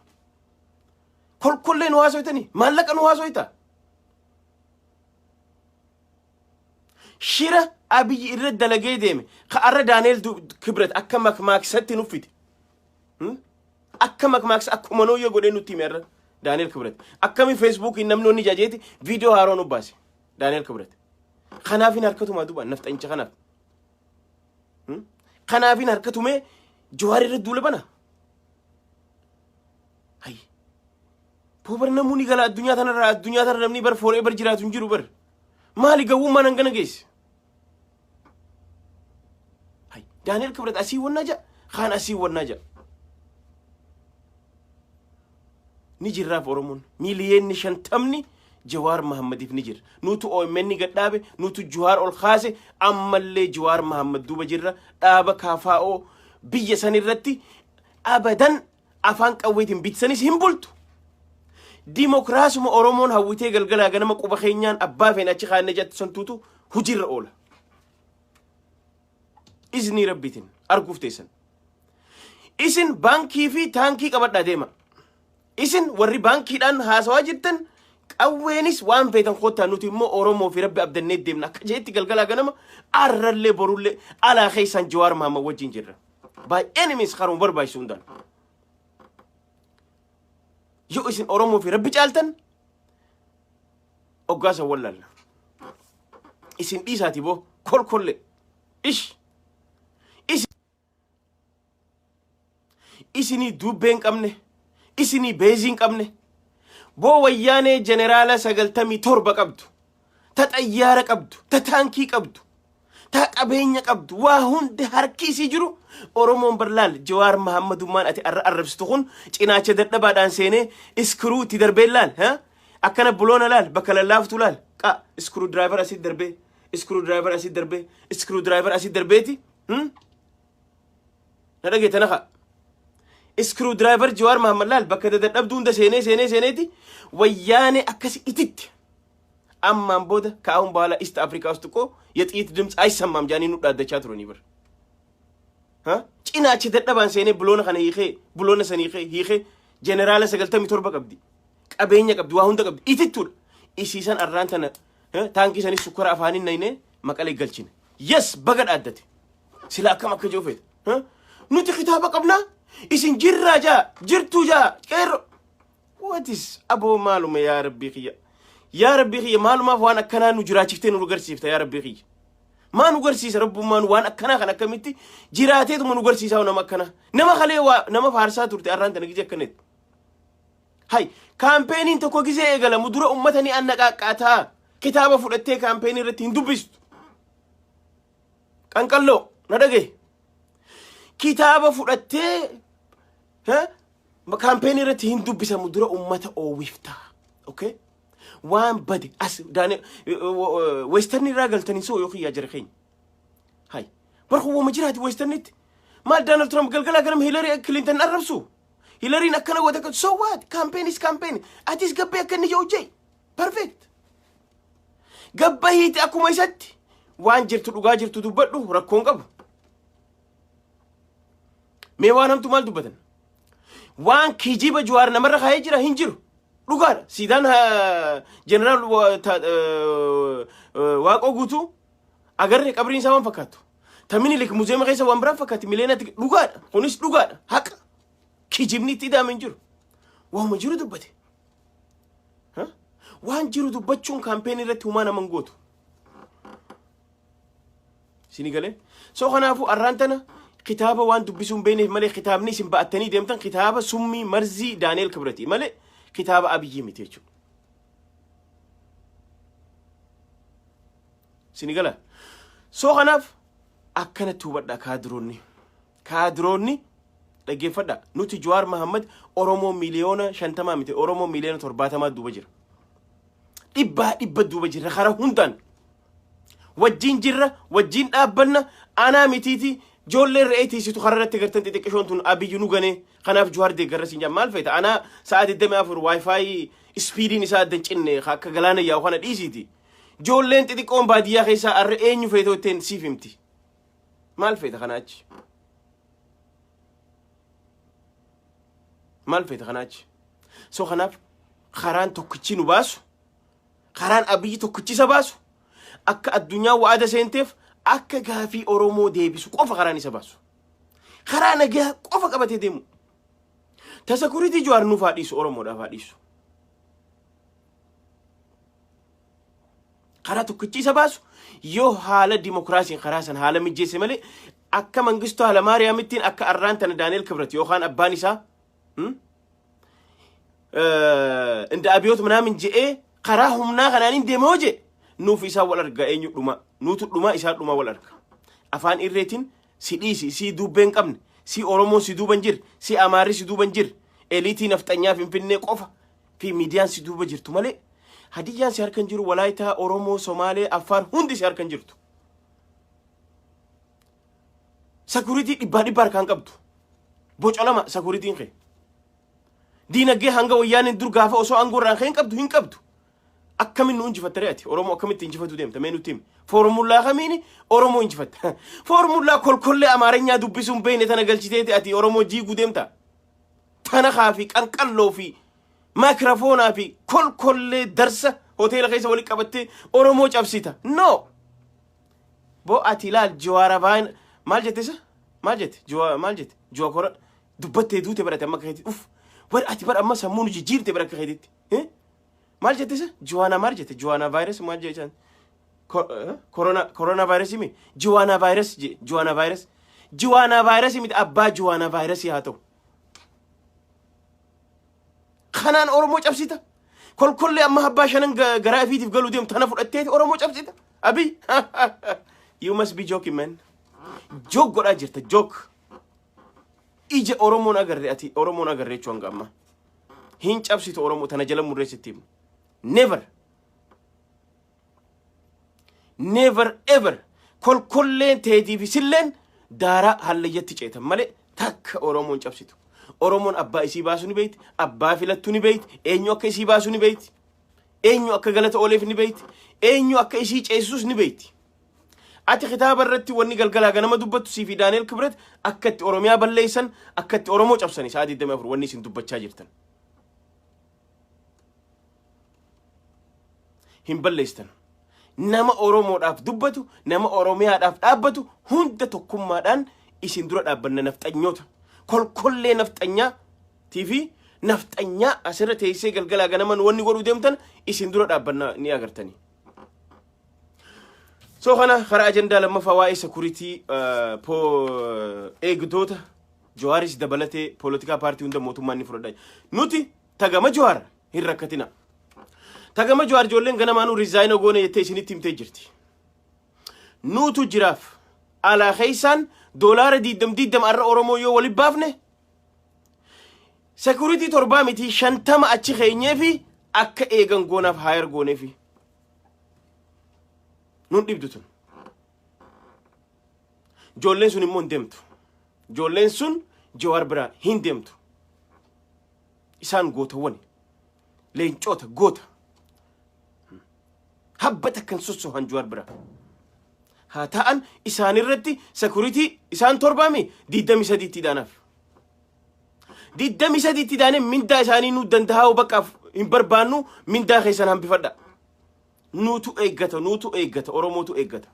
Speaker 2: Kolkollee nu haasoytanii maallaqa nu haasoyta. Shira Abiyyi irra dalagee deeme ka arra Daaneel Kibret akka makmaaksatti nuffite. Akka makmaaksa akkuma nooyyoo godhee nutti hime irra Daaneel Kibret. Akkami Feesbuukiin namni onni jajeeti viidiyoo haaroo nu baase Daaneel Kibret. Kanaafin harkatumaa duuba nafxanyicha kanaaf. Kanaafin harkatumee Jawaar irra duula bana. Hayyi. Boo bar namuu ni gala addunyaa tanarraa addunyaa tanarra namni bar forever jiraatu hin jiru bar. Maali gawwummaan hangana geesse? Hay Daani'el Kibret asii wannaa ja'a kaan asii wannaa ja'a. Ni jirraaf Oromoon miiliyeenni 50 Jawaar Mahammadiif ni jira. Nutu OMN gad dhaabe, nutu Jawaar ol kaase, ammallee Jawaar Mahammad duuba jirra. Dhaaba KFO biyya san irratti abadan afaan qawweetiin bitsanis hin bultu. Dimokiraasuma Oromoon hawwitee galgalaa ganama quba keenyaan abbaa feene achi kaannee jettu santuutu hojiirra oola. Iznii rabbiitiin arguuf teessan. Isin baankii fi taankii qabadhaa deema. Isin warri baankiidhaan haasawaa jirtan qawweenis waan feetan kottaa nuti immoo Oromoo fi rabbi abdannee deemna akka jeetti galgalaa ganama arrallee borullee alaa keessaan Jawaar Mahammad wajjin jirra. Baay'een himis karuma barbaachisu hundaan. Yoo isin Oromoo fi rabbi caaltan oggaasan wallaalla. Isin dhiisaati boo kolkolle ish. Isin Isinii dubbee hin qabne, isinii beezii hin qabne. Boo, Wayyaanee jeneraala 97 qabdu, ta xayyaara qabdu, ta taankii qabdu, ta qabeenya qabdu, waa hundi harki isii jiru. Oromoon barlaal Jawaar Mahammadummaan ati arra arrabsitu kun cinaacha dadhabaadhaan seenee screw itti darbee laal, ha? Akkana buloona laal, bakka lallaaftu laal, qa screw driver asit darbee, screw driver asit darbee, screw driver asit darbeeti, Na dhageetta naqa. Screw driver Jawaar Mahammad laal, bakka dadhabduu hunda seenee seenee seeneeti Wayyaanee akkasi ititti. Ammaan booda ከአሁን በኋላ East Africa ውስጥ እኮ የጥይት ድምፅ አይሰማም jaanii nu dhaaddachaa turanii bar. Cinaacha dadhabaan seenee buloona kana hiikee, buloona san hiikee hiikee, jeneraala 97 qabdi. Qabeenya qabdi, waa hunda qabdi. Itittuudha. Isiisan arraan tana taankii sanis sukkara afaaniin naynee Maqalee galchine. Yes, baga dhaaddate. Sila akkam akka jiru feeta. Nuti kitaaba qabnaa, isin jirraa jaa, jirtuu jaa qeerro. What is aboo, maaluma, yaa rabbii kiyya. Yaa rabbii kiyya, maalumaaf waan akkanaa nu jiraachiftee nu garsiifta, yaa rabbii kiyya? Maa nu garsiisa rabbummaan waan akkanaa kan? Akkamitti jiraateetuma nu garsiisaa nama akkanaa? Nama kalee waa nama faarsaa turte arraan tana gizee akkanetti. Hay, campaign tokko gizee eegalamu dura ummata ni annaqaaqqaataa, kitaaba fudhattee campaign irratti hin dubbistu. Qanqalloo, na dhagaye. Kitaaba fudhattee campaign irratti hin dubbisamu, dura ummata oowwifta. Okay? Waan bade as western irraa galtanii soo yookiin yaa jara keenya. Hay, barkuwwama jiraati westernitti. Maal, Donald Trump galgalaa ganama Hillary Clinton arrabsu? Hillaryn akkana goote akka, so what? Campaign is campaign. Atis gabbee akka inni jedhu jee. Perfect. Gabba hiiti, akkuma isatti waan jirtu, dhugaa jirtu dubbadhu, rakkoon qabu. Mee waan hamtu maal dubbatan? Waan kijiba Jawaar namarra kaayee jira hin jiru. Dhugaadha. Siidaan jeneraal Waaqoo Guutuu agarree, qabriin isaa waan fakkaattu. Ta Minilik museum keessa waan biraan fakkaatti mileenatti, dhugaadha. Kunis dhugaadha. Haqa. Kijibni itti ida'ame hin jiru. Waanuma jiru dubbate. Waan jiru dubbachuun campaign irratti humaa nama hin gootu. Isinii galee? So kanaafuu arraan tana kitaaba waan dubbisuu hin beekneef malee, kitaabni isin ba'attanii deemtan kitaaba summii marzii Daani'el Kibrati malee kitaaba Abiyyii miti jechuudha. Isinii gala? So kanaaf akkanatti hubadhaa, kaadiroonni. Kaadiroonni, dhaggeeffadhaa. Nuti Jawaar Mahammad Oromoo 50 miliyoona miti, Oromoo 70 miliyoona duuba jira. Dhibbaa dhibba duuba jira karaa hundaan. Wajjin jirra, wajjin dhaabbanna, anaa mitiiti. Ijoolleen re'ee tiisitu karaa irratti gartan xixiqqishoon tun Abiyyi nu ganee, kanaaf Jawaar deeggarra siin jedhan. Maal feeta? Anaa sa'a 24 WiFi speediin isaa adda hin cinne akka galaana yaa'u kana dhiisiiti. Ijoolleen xixiqqoon baadiyyaa keessaa arra eenyu feetoo ittiin siif himti. Maal feeta kana achi? Maal feeta kana achi? So kanaaf karaan tokkichi nu baasu, karaan Abiyyi tokkichi isa baasu, akka addunyaa wa'ada seenteef akka gaafii Oromoo deebisu qofa karaan isa baasu. Karaa nagaa qofa qabatee deemu. Ta security Jawaar nuuf haa dhiisu, Oromoodhaaf haa dhiisu. Karaa tokkichi isa baasu yoo haala dimokiraasiin karaa san haala mijeesse malee, akka Mangistuu Hayilamaariyaamittiin, akka arraan tana Daani'el Kibrat yookaan abbaan isaa እንደ አብዮት ምናምን je'ee karaa humnaa kanaan hin deema hoo jee, nuuf isaa wal arga. Eenyu dhuma? Nuutu dhuma, isaa dhuma wal arga. Afaan irreetiin si dhiisi, si dubbee hin qabne, si Oromoon si duuba hin jirre, si Amaarri si duuba hin jirre, eliitii nafxanyaa Finfinnee qofa fi miidiyaan si duuba jirtu malee Hadiyyaan si harka hin jiru, Walaayitaa, Oromoo, Somaalee, Affaar hundi si harka hin jirtu. Security dhibbaa dhibba harkaan qabdu. Boca lama securityn kee. Diinagdee hanga Wayyaaneen dur gaafa osoo aangoo irraan kee hin qabdu, hin qabdu. Akkamiin nu injifatta ree ati? Oromoo akkamitti injifatu deemta? Mee nutti himi. Foormullaa kamiini Oromoo injifatta? Foormullaa kolkollee Amaarinyaa dubbisuun beekne tana galchiteeti ati Oromoo jiiguu deemta? Tanakaa fi qanqalloo fi maakirafoonaa fi kolkollee darsa hoteela keessa walitti qabattee Oromoo cabsita. No! Boo, ati ilaal, Jawaara baay'ina maal jette isa? Maal jette? Jawaa maal jette? Jawaa kora dubbattee duute barate amma akka keetitti. Uff! Bar ati bar amma sammuu nu jijjiirte bara akka keetitti. Maal jette isa? Jawaana maal jette? Jawaana virus maal jechaan? Corona virus mi? Jawaana virus je, Jawaana virus. Jawaana virus miti, abbaa Jawaana virus haa ta'u. Kanaan Oromoo cabsita. Kolkollee amma abbaa shanan garaa ifiitiif galuu deemu tana fudhatteeti Oromoo cabsita. Abiy, you must be joking, man. Joke godhaa jirta, joke. Ija Oromoon agarre, ati Oromoon agarre jechuu hanga ammaa. Hin cabsitu Oromoo tana jala murreessitti himu. Never. Never ever. Kolkolleen teetii fi silleen daaraa hallayyatti ceetan malee takka Oromoon cabsitu. Oromoon abbaa isii baasu ni beeyti, abbaa filattu ni beeyti, eenyu akka isii baasu ni beeyti, eenyu akka galata ooleef ni beeyti, eenyu akka isii ceesisus ni beeyti. Ati kitaaba irratti wanni galgalaa ganama dubbattu sii fi Daani'el Kibret akka itti Oromiyaa balleessan, akka itti Oromoo cabsani sa'a 24 wanni isin dubbachaa jirtan. Hin balleessitan. Nama Oromoodhaaf dubbatu, nama Oromiyaadhaaf dhaabbatu hunda tokkummaadhaan isin dura dhaabbanna nafxanyoota. Kolkollee nafxanyaa fi nafxanyaa asirra teessee galgalaa ganaman wanni godhuu deemtan isin dura dhaabbanna ni agartanii. So kana karaa ajandaa lammaffaa waa'ee security eegdota Jawaaris dabalatee poolitikaa paartii hunda mootummaan ni fudhadha. Nuti tagama Jawaar hin rakkatina. Tagama Jawaar ijoolleen ganamaanuu resign goone jettee isinitti himtee jirti. Nuutu jiraaf alaa keessaan doolaara diidam diidam arra Oromoo yoo walitti baafne security 7 miti 50 achi keenyee fi akka eegan goonaaf hire gooneefi. Nun dhibdu tun. Ijoolleen sun immoo hin deemtu. Ijoolleen sun Jawaar biraa hin deemtu. Isaan gootawwan. Leencota goota. Habba takkan sossohan Jawaar biraa. Haa ta'an isaanirratti security isaan torbaami 23tti daanaaf. 23tti daanee mindaa isaanii nu danda'aa bakkaaf hin barbaannu, mindaa keessan hambifadha. Nuutu eeggata, nuutu eeggata, Oromootu eeggata.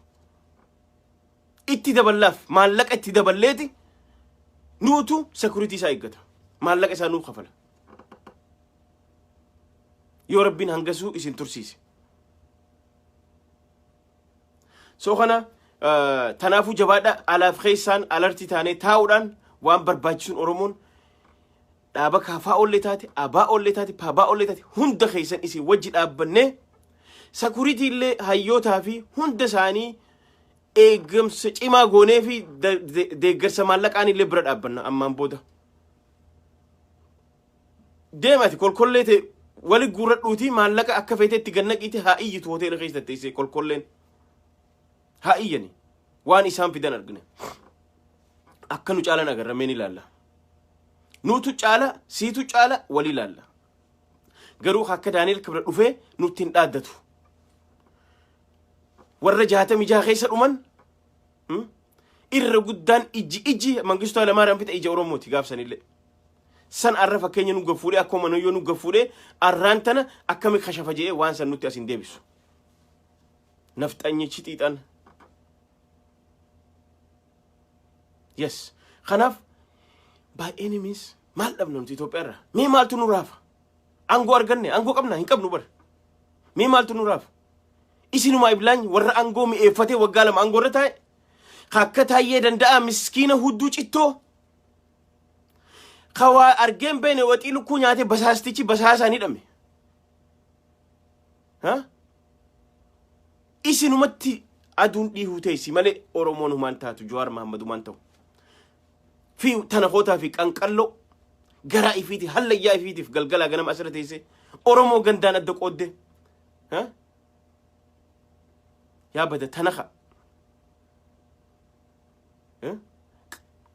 Speaker 2: Itti daballaaf maallaqa itti daballeeti nuutu security isaa eeggata. Maallaqa isaa nuuf kafala. Yoo Rabbiin hangasuu isin tursiise. So kana tanaafuu jabaadha, alaaf keessaan alarti taanee taa'uudhaan waan barbaachisuun Oromoon dhaaba kaafaa ollee taate, abaa ollee taate, paabaa ollee taate hunda keessan isin wajji dhaabbannee security illee hayyootaa fi hunda isaanii eegumsa cimaa goonee fi deeggarsa maallaqaan illee bira dhaabbanna ammaan booda. Deemati kolkollee ta'e wali guurradhuutii maallaqa akka feetetti gannaqiiti haa iyyitu hoteela keessa teessee kolkolleen. Haa iyyani waan isaan fidan argine. Akka nu caalan agarra mee ni ilaalla. Nuutu caala, siitu caala, walii ilaalla. Garuu akka Daani'el Kibra dhufee nutti hin dhaaddatu. Warra 66 keessa dhuman irra guddaan ijji ijji Mangistuu Hayilamaariyaam fixa ija Oromooti gaafsanillee. San arra fakkeenya nu gaffuudhee akkuma manayyoo nu gaffuudhee arraan tana akkami kashafa jedhee waan san nutti as hin deebisu. Nafxanyichi xiixan. Yes. Kanaaf by any means maal dhabna nuti Itoophiyaa irraa? Mee maaltu nu raafa? Aangoo arganne, aangoo qabna hin qabnu bara. Mee maaltu nu raafa? Isinumaa iblaany warra aangoo mi'eeffatee waggaa 2 aangoo irra taa'e. Akka taayyee danda'a miskiina hudduu cittoo. Kawaa argeen beene waxii lukkuu nyaatee basaastichi basaasaan hidhame. Ha? Isinumatti aduun dhiihuu teessi malee Oromoon humaan taatu, Jawaar Mahammad humaan ta'u. Fi tanakootaa fi qanqalloo garaa ifiiti hallayyaa ifiitiif galgalaa ganama asirra teessee Oromoo gandaan adda qoodde. Ha? Yaa bada tanaka.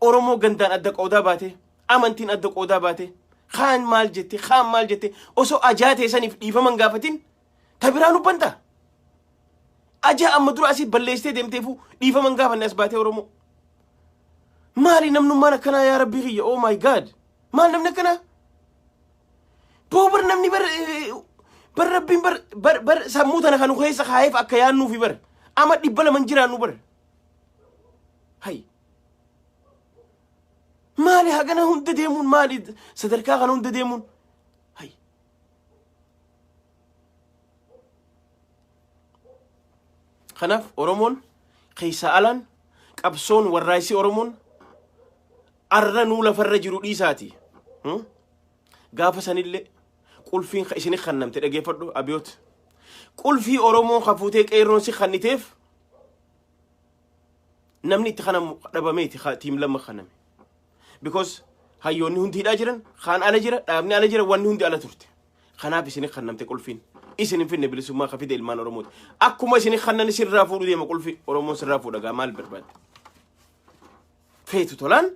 Speaker 2: Oromoo gandaan adda qoodaa baate, amantiin adda qoodaa baate, kaan maal jette, kaan maal jette, osoo ajaa teessaniif dhiifaman gaafatin ta biraa nu banta. Ajaa amma dura asii balleessitee deemteefu dhiifaman gaafanne as baatee Oromoo. Maali namnummaan akkanaa yaa Rabbii kiyya, oh my God, maal namni akkanaa? Boo bar namni bar bar Rabbiin bar bar bar sammuu tana kan keessa kaayeef akka yaannuufi bar ama 200 jiraannu bar. Hay. Maali hagana hunda deemuun, maali sadarkaa kana hunda deemuun? Hay. Kanaaf Oromoon keessaa alaan qabsoon warraayisii Oromoon arra nuu lafarra jiru dhiisaati. Gaafa sanillee Qulfiin isin kannamte, dhageeffadhu Abiyoot. Qulfii Oromoon kafuutee qeerroon si kanniteef namni itti kanamu dhabameeti team Lamma kaname. Because hayyoonni hundi hidhaa jiran, kaan ala jira, dhaabni ala jira, wanni hundi ala turte. Kanaaf isin kannamte qulfiin. Isin hin finne, bilisummaa ka fide ilmaan Oromooti. Akkuma isin kannan sirraa fuudhu deema qulfi Oromoon sirraa fuudha gaa, maal barbaadde? Feetu tolaan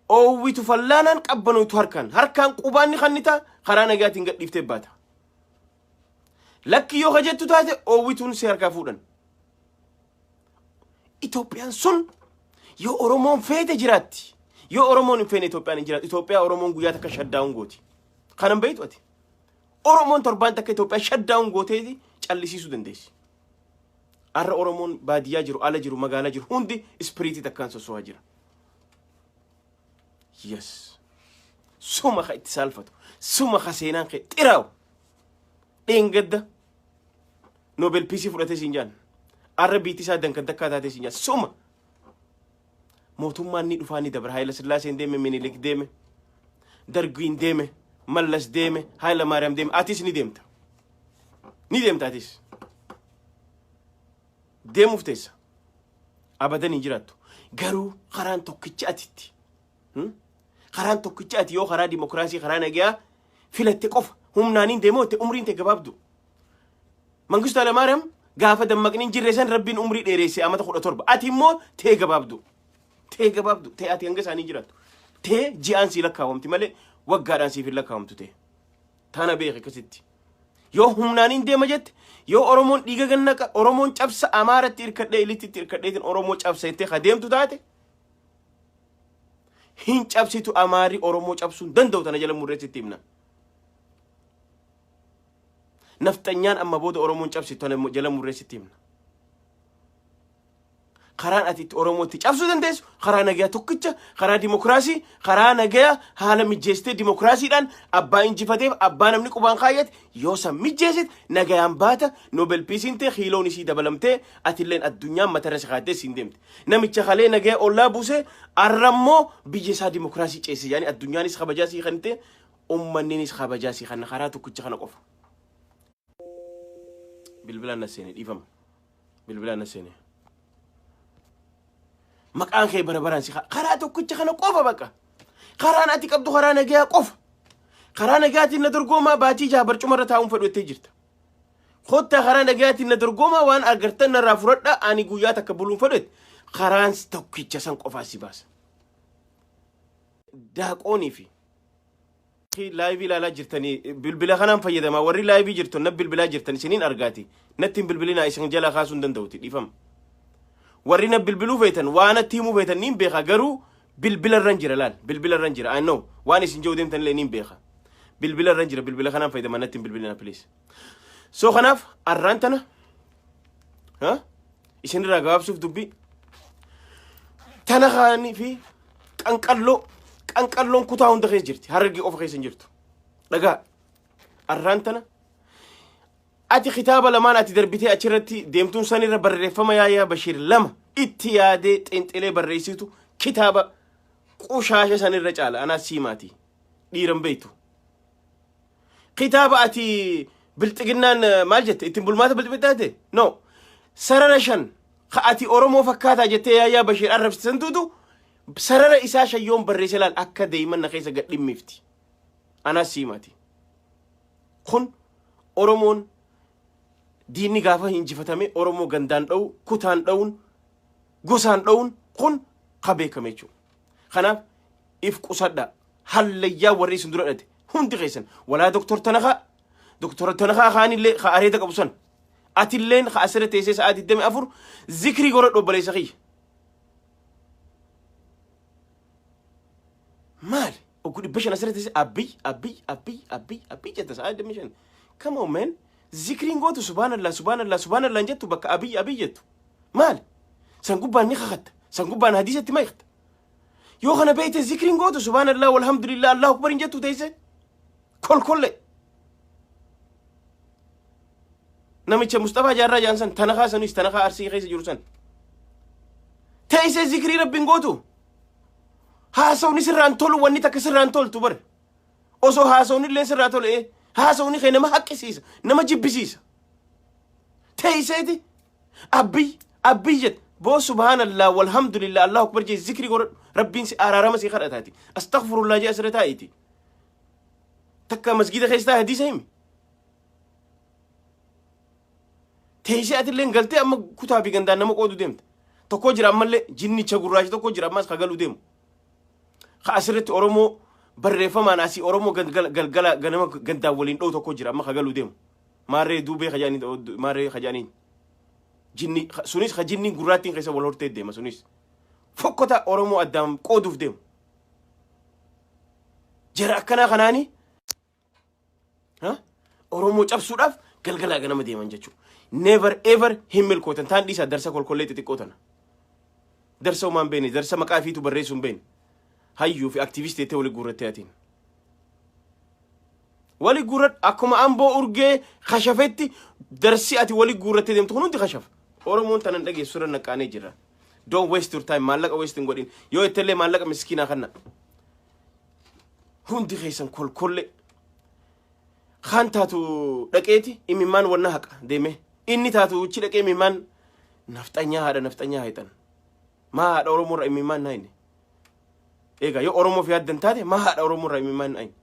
Speaker 2: oowwitu fallaanaan qabbanootu harkaan harkaan qubaan ni kannita, karaa nagaatiin gadhiiftee baata. Lakki yoo kajettu taate oowwituun si harkaa fuudhan. Itoophiyaan sun yoo Oromoon feete jiraatti. Yoo Oromoon hin feene Itoophiyaan hin jiraattu. Itoophiyaa Oromoon guyyaa takka shutdown gooti. Kanan beektu ati. Oromoon torbaan takka Itoophiyaa shutdown gooteeti callisiisuu dandeessi. Har'a Oromoon baadiyyaa jiru, ala jiru, magaalaa jiru hundi spirit takkaan soso'aa jira. Yes. Suma ka itti saalfatu. Suma ka seenaan kee xiraawu. Dheengadda Nobel Peace fudhatee siin jaan. Arra biitti isaa dankan takkaa taatee siin jaan. Suma. Mootummaan ni dhufaa ni dabra. Haayila Sillaaseen deeme, Minilik deeme, Dargiin deeme, Mallas deeme, Haayila Maariyaam deeme. Atis ni deemta. Ni deemta atis. Deemuuf teessa. Abadan hin jiraattu. Garuu karaan tokkichi atitti. Karaan tokkichi ati yoo karaa dimokiraasii, karaa nagayaa filatte qofa, humnaaniin deemoo umriin ta'e gabaabdu. Mangistu Hayilamaariyaam gaafa dammaqni hin jirre san Rabbiin umrii dheeresse amata 17. Ati immoo tee gabaabdu. Tee gabaabdu. Tee ati hanga isaanii jiraattu. Tee ji'aan sii lakkaawamti malee waggaadhaan siif hin lakkaawamtu tee. Tana beeki akkasitti. Yoo humnaaniin deema jette, yoo Oromoon dhiiga gannaqa, Oromoon cabsa, Amaaratti hirkadhee, ilittitti hirkadheetiin Oromoo cabsa jettee ka deemtu taate, hin cabsitu. Amaarri Oromoo cabsuu hin danda'u, tana jala murreessitti himna. Nafxanyaan amma booda Oromoon cabsitu, tana jala murreessitti himna. Karaan ati itti Oromoo itti cabsuu dandeessu karaa nagayaa tokkicha, karaa dimokiraasii, karaa nagayaa haala mijjeessitee dimokiraasiidhaan abbaa injifateef abbaa namni qubaan kaayyate yoo san mijjeessit nagayaan baata. Nobel Peaceiin ta'e kiiloon isii dabalamtee atilleen addunyaan matarra si kaattee siin deemte. Namicha kalee nagaya ollaa buusee arrammoo biyya isaa dimokiraasii ceesse yaani addunyaanis kabajaa sii kennite, ummanninis kabajaa sii kenna, karaa tokkicha kana qofa. Bilbilaan na seene, dhiifama. Bilbilaan na seene. Maqaan kee bara baraan si karaa tokkicha kana qofa baqa. Karaan ati qabdu karaa nagayaa qofa. Karaa nagayaatiin na dorgomaa, baatii 6 barcuma irra taa'uun fedhu jettee jirta. Kottaa karaa nagayaatiin na dorgomaa, waan agartan narraa fudhadha, ani guyyaa takka buluun fedhu jette. Karaan tokkicha san qofaa si baasa. Daaqoonii fi live ilaalaa jirtanii bilbila kanaan fayyadamaa, warri live jirtan na bilbilaa jirtan isiniin argaati. Natti hin bilbilinaa, isin jalaa kaasuu hin danda'uti, dhiifama. Warri na bilbiluu feetan, waa natti himuu feetan niin beeka, garuu bilbila irran jira, laal, bilbila irran jira. I know, waan isin jiru deemtan illee niin beeka. Bilbila irran jira, bilbila kanaan fayyadamaa, natti hin bilbilinaa please. So kanaaf arraan tana isinirraa gabaabsuuf dubbii tana kaanii fi qanqalloo, qanqalloon kutaa hunda keessa jirti, Harargee qofa keessa hin jirtu. Dhagaa, arraan tana ati kitaaba lamaan ati darbitee achirratti deemtuun sanirra barreeffama Yaayaa Bashiir lama itti yaadee xinxilee barreessitu kitaaba qushaasha sanirra caala. Anaa siimaati dhiiran beektu. Kitaaba ati bilxiginnaan maal jette, ittiin bulmaata bilxiginnaa no sarara shan ka ati Oromoo fakkaataa jettee Yaayaa Bashiir arrabsisan tuutu sarara isaa shayyoon barreesse laal akka deeman na keessa gad dhimmifti. Anaas siimaati. Kun Oromoon diinni gaafa injifatame Oromoo gandaan dha'u, kutaan dha'uun, gosaan dha'uun kun ka beekame jechuudha. Kanaaf if qusadha, hallayyaa warri isin dura dhate hundi keessan, walaa Doktor Tanakaa, Doktor Tanakaa kaanillee ka areeda qabu san, atilleen ka asirra teessee sa'aa 24 zikrii godhadhu, obboleessa kiyya. Maali? Oggu 500 asirra teessee Abbiy, Abbiy, Abbiy, Abbiy, Abbiy jetta sa'aa 25. Come on, man. Zikriin gootu, subhaanallah, subhaanallah, subhaanallah hin jettu, bakka Abiy, Abiy jettu. Maali? San gubbaan ni kakatta. San gubbaan hadiisatti maykta. Yoo kana beekte zikriin gootu, subhaanallah, walhamdulillah, Allahu akbar hin jettu teessee. Kolkolle. Namicha Mustafaa Jaarraa jaan san, tanakaa sanis tanakaa Arsii keessa jiru san. Teessee zikrii Rabbiin gootu. Haasawni sirraan tolu, wanni takka sirraan toltu bare. Osoo haasawni illee sirraa tole, haasawni kee nama haqqisiisa, nama jibbisiisa. Teeyseeti Abbiy Abbiy jette. Boo, subhaanallah, walhamdulillah, Allahu akbar jee, zikrii godhadhu. Rabbiin si araarama si kadhataati. Astaghfirullah jee, asirra taa'iiti. Takka masgida keessa taa'e hadiisa himi. Teessee atillee galtee amma kutaa fi gandaan nama qoodu deemta. Tokko jira ammallee, jinnicha gurraacha tokko jira ammas kagaluu deemu. Ka asirratti Oromoo barreeffamaan asii Oromoo galgala ganama gandaan waliin dha'u tokko jira amma kagaluu deemu. Maarree duubee kajaanii, maarree kajaaniin. Jinni sunis ka jinniin gurraattiin keessa wal hortee deema, sunis. Fokkota Oromoo addaan qooduuf deemu. Jara akkanaa kanaani Oromoo cabsuudhaaf galgalaa ganama deeman jechuudha. Never ever hin milkootan. Taan dhiisaa, darsa kolkollee xixiqqoo tana. Darsa homaa hin beekne, darsa maqaa ifiitu barreessuu hin beekne. Hayyuu fi aktiivistii jettee wali guurrattee atiin. Wali guurradhu, akkuma amboo urgee kashafetti darsi ati wali guurrattee deemtu kun hundi kashafa. Oromoon tanan dhageessu irra naqqaanee jira. Don't waste your time, maallaqa waste hin godhin. Yoo ittillee maallaqa miskiinaa kanna. Hundi keessan kolkolle. Kaan taatu dhaqeeti imimmaan wanna haqa deeme. Inni taatu uchi dhaqee imimmaan nafxanyaa, haadha nafxanyaa hayxan. Maa haadha Oromoo irra imimmaan naa inni? Egaa yoo Oromoof yaaddan taate, maa haadha Oromoo irraa imimmaan naa inni?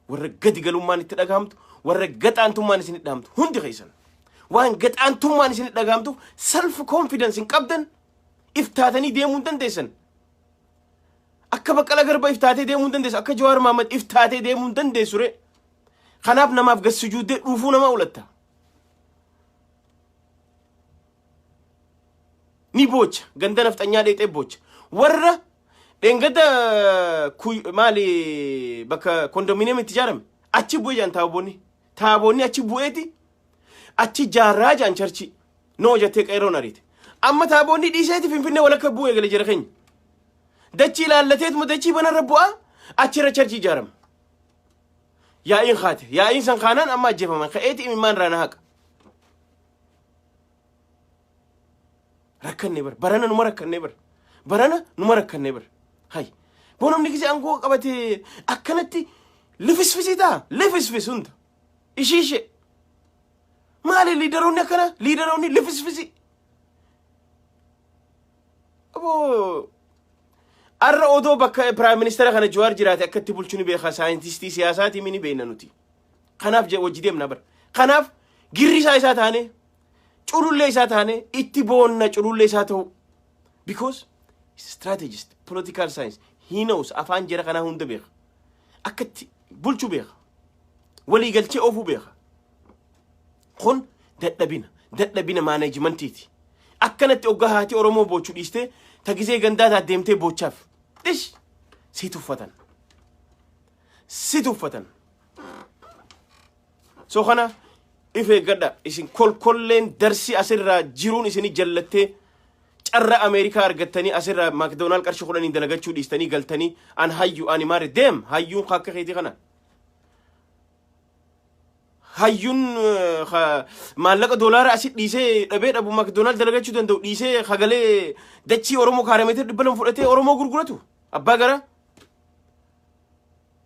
Speaker 2: Warra gadi galummaan itti dhagahamtu, warra gaxaantummaan isin dhahamtu hundi keessan. Waan gaxaantummaan isin dhagahamtuuf self confidence hin qabdan, iftaatanii deemuu hin dandeessan. Akka Baqqala Garba iftaatee deemuu hin dandeessu. Akka Jawaar Mahmad iftaatee deemuu hin dandeessu ree. Kanaaf namaaf gad sujuuddee dhuufuu nama ulatta. Ni boocha, ganda nafxanyaa dheexee boocha. Warra dheengadda maali bakka kondominiyeem itti ijaarame achi bu'ee jaan taaboonni. Taaboonni achi bu'eeti achi jaarraa jaan charchi. Noo jettee qeerroon ariite. Amma taaboonni dhiiseeti Finfinnee walakka bu'ee gale jira keenya. Dachii ilaallateetuma dachii banarra bu'aa, achirra charchi ijaarama. Yaa'iin kaate. Yaa'iin san kaanaan amma ajjeefaman. Ka'eeti imimmaan irraa na haqa. Rakkannee bara. Barana numa rakkannee bara. Barana numa rakkannee bara. Hay. Boo, namni gisee aangoo qabate akkanatti lifisfisii ta'a. Lifisfis hunda. Ishii ishee. Maali leaderoonni akkana? Leaderoonni lifisfisii. Aboo, arra odoo bakka prime ministeera kana Jawaar jiraate akkatti bulchu ni beeka. Saayintistii siyaasaatii ni beekna nuti. Kanaaf wajji deemna bara. Kanaaf girrisaa isaa taane, culullee isaa taane, itti boonna culullee isaa ta'u. Because strategist, political science, he knows, afaan jara kanaa hunda beeka. Akkatti bulchu beeka. Walii galchee oofuu beeka. Kun dadhabina. Dadhabina managementiiti. Akkanatti oggaa haati Oromoo boochuu dhiistee tagisee gandaa taat deemtee boochaaf. Dish! Si tuffatan. Si tuffatan. So kana if eeggadha. Isin kolkolleen darsi asirraa jiruun isini jallattee carra Ameerikaa argattanii asirraa McDonald qarshii 10n dalagachuu dhiistanii galtanii an hayyu ani maari deem. Hayyuun akka keetii kana. Hayyuun maallaqa doolaara asi dhiisee dhabee dhabu McDonald dalagachuu danda'u dhiisee hagalee dachii Oromoo kaarameetira 200 fudhatee Oromoo gurguratu abbaa gara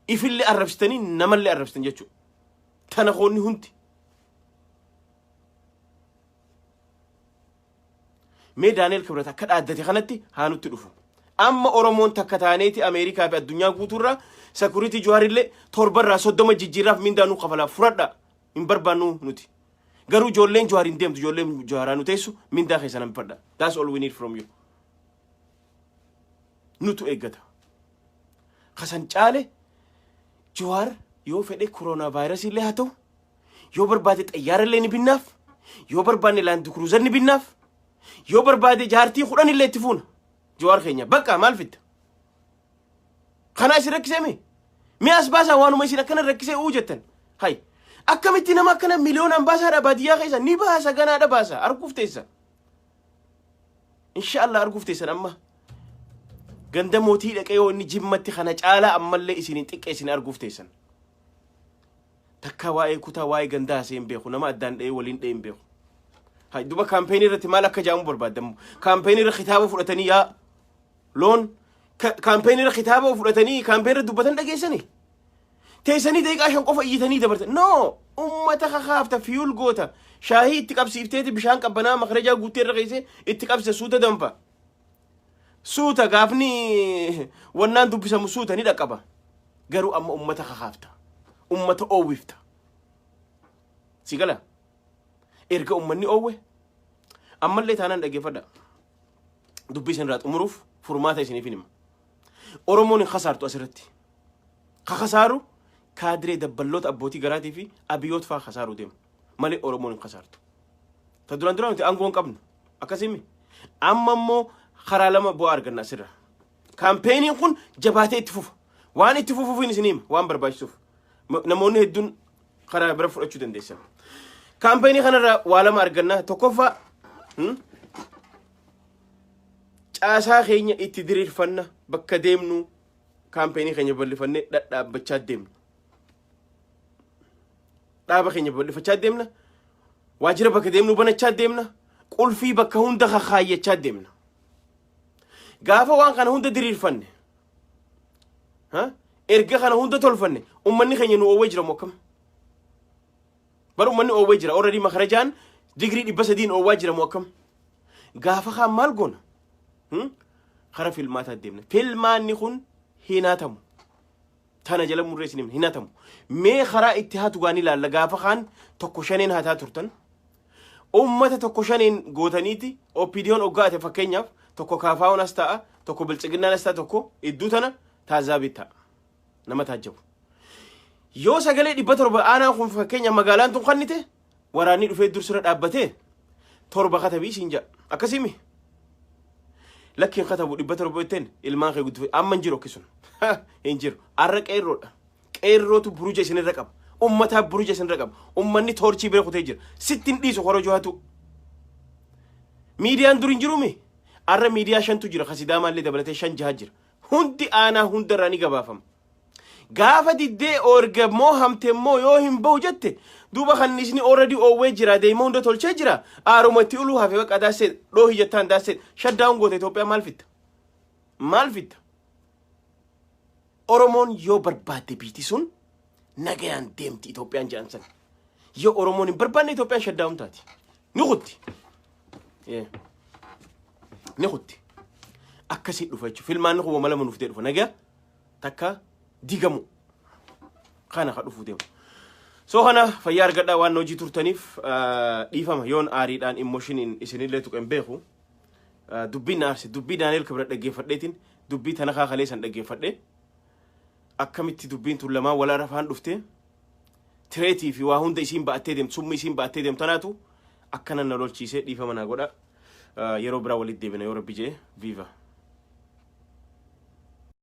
Speaker 2: ifillee arrabsitanii namallee arrabsitan jechuudha. Tana koonni hundi. Mee Daani'el Kibrat akka dhaaddate kanatti haa nutti dhufu. Amma Oromoon takka taaneeti Ameerikaa fi addunyaa guutuurraa security Jawaarillee torbarraa 30 jijjiirraaf mindaa nu kafalaa fudhadha. Hin barbaannu nuti. Garuu ijoolleen Jawaar hin deemtu, ijoolleen Jawaaraa nu teessu, mindaa keessan hambifadha. That's all we need from you. Nutu eeggata. Kasan caale Jawaar yoo fedhe koronaa vaayirasii illee haa ta'u, yoo barbaade xayyaara illee ni binnaaf, yoo barbaanne Land Cruiser ni binnaaf, yoo barbaade jaartii 10 illee itti fuuna. Jawaar keenya bakka maal fitta? Kana isin rakkisee mee? Mee as baasaa waanuma isin akkana rakkisee uu jettan. Hay. Akkamitti nama akkana miliyoonaan baasaadha baadiyyaa keessa ni baasa, ganaadha baasa, arguuf teessa. Inshaallah arguuf teessan amma. Ganda mootii dhaqee yoo inni Jimmatti kana caalaa ammallee isin hin xiqqeessin arguuf teessan. Takka waa'ee kutaa, waa'ee gandaa hasee hin beeku, nama addaan dha'ee waliin dha'ee hin beeku. Hay, duba campaignii irratti maal akka jedhamu barbaadamu? Campaignii irra kitaaba fudhatanii yaa loon Campaign irra kitaaba fudhatanii campaign irra dubbatan dhageessanii. Teessanii daqiiqaa 5 qofa iyyitanii dabartan. No! Ummata kakaafta, fuel goota. Shaahii itti qabsiifteeti bishaan qabbanaa makarajaa guuttee irra keessee itti qabse, suuta danfa. Suuta gaafni wannaan dubbisamu suuta ni dhaqqaba. Garuu amma ummata kakaafta. Ummata oowwifta. Si gala? Erga ummanni oowwe ammallee taanaan dhaggeeffadha. Dubbii isin irraa xumuruuf furmaata isiniif hima. Oromoon hin kasaartu asirratti. Ka kasaaru kaadiree, dabballoota, abbootii garaatii fi abiyyoota fa'aa kasaaruu deemu. Malee Oromoon hin kasaartu. Ta duraan duraan nuti aangoo hin qabnu. Akkasimi. Amma immoo karaa lama bu'aa arganna asirra. Campaign iin kun jabaatee itti fufa. Waan itti fufuuf isin hima waan barbaachisuuf. Namoonni hedduun karaa bira fudhachuu dandeessan. Campaign ii kanarraa waa lama arganna. Tokkoffaa, caasaa keenya itti diriirfanna, bakka deemnu campaign ii keenya bal'ifannee dhadhaabbachaa deemna. Dhaaba keenya bal'ifachaa deemna. Waajjira bakka deemnu banachaa deemna. Qulfii bakka hunda kakaayyachaa deemna. Gaafa waan kana hunda diriirfanne, erga kana hunda tolfanne, ummanni keenya nu oowwee jira moo akkam? Bar ummanni oowwee jira. Already makarajaan digirii 300n oowwaa jira moo akkam? Gaafa kaan maal goona? Kara filmaataa deemna. Filmaanni kun hin hatamu. Tana jala murree isin hin hatamu. Mee karaa itti hatu gaan ilaalla. Gaafa kaan tokko shaneen hataa turtan. Ummata tokko shaneen gootaniiti OPDOn oggaate, fakkeenyaaf tokko kaafaa'oon as ta'a, tokko biltsiginnaan as ta'a, tokko idduu tana taazaabii ta'a. Nama taajjabu. Yoo sagalee 700 aanaan kun, fakkeenya magaalaan tun kannite, waraanni dhufee dursira dhaabbatee 7 katabii siin jedha. Akkasimi. Lakkiin katabu 700 jetteen ilmaan kee guddifate amma hin jiru akki sun. Hin jiru. Arra qeerroodha. Qeerrootu buruja isinirra qaba. Ummataaf buruja isinirra qaba. Ummanni toorchii bira kutee jira. Sitti hin dhiisu korojoo hatu. Miidiyaan dur hin jirumi. Arra miidiyaa shantu jira. Kasidaamaallee dabalatee shan jaha jira. Hundi aanaa hundarraa ni gabaafama. Gaafa diddee orga moo hamte immoo yoo hin bahu jette, duuba kannisni already oowwee jira, deema hunda tolchee jira, aaruma itti uluu hafe, bakka daassee dhoohi jettaan daassee shutdown goote. Itoophiyaa maal fitta? Maal fitta? Oromoon yoo barbaadde biiti sun nagayaan deemti Itoophiyaan jedhan san. Yoo Oromoon hin barbaanne Itoophiyaan shutdown taati. Ni kutti. Ni kutti. Akkasii dhufa jechuudha. Filmaanni kun wama lama nuuf dhufa. Nagaa takka digamu. Kana ka dhufuu deemu. So kana fayyaa argadhaa. Waan hojii turtaniif dhiifama yoon aariidhaan emotion iin isinillee tuqen beeku. Dubbiin na aarse, dubbii Daani'el Kibra dhaggeeffadheetiin, dubbii tana kaakalee san dhaggeeffadhe. Akkamitti dubbiin tun lamaan wal arafaan dhufte, threat ii fi waa hunda isiin ba'attee deemtu, summi isiin ba'attee deemtu tanaatu akkana na lolchiisee, dhiifama naa godha. Yeroo biraa walitti deebina yoo Rabbi jee. Viva.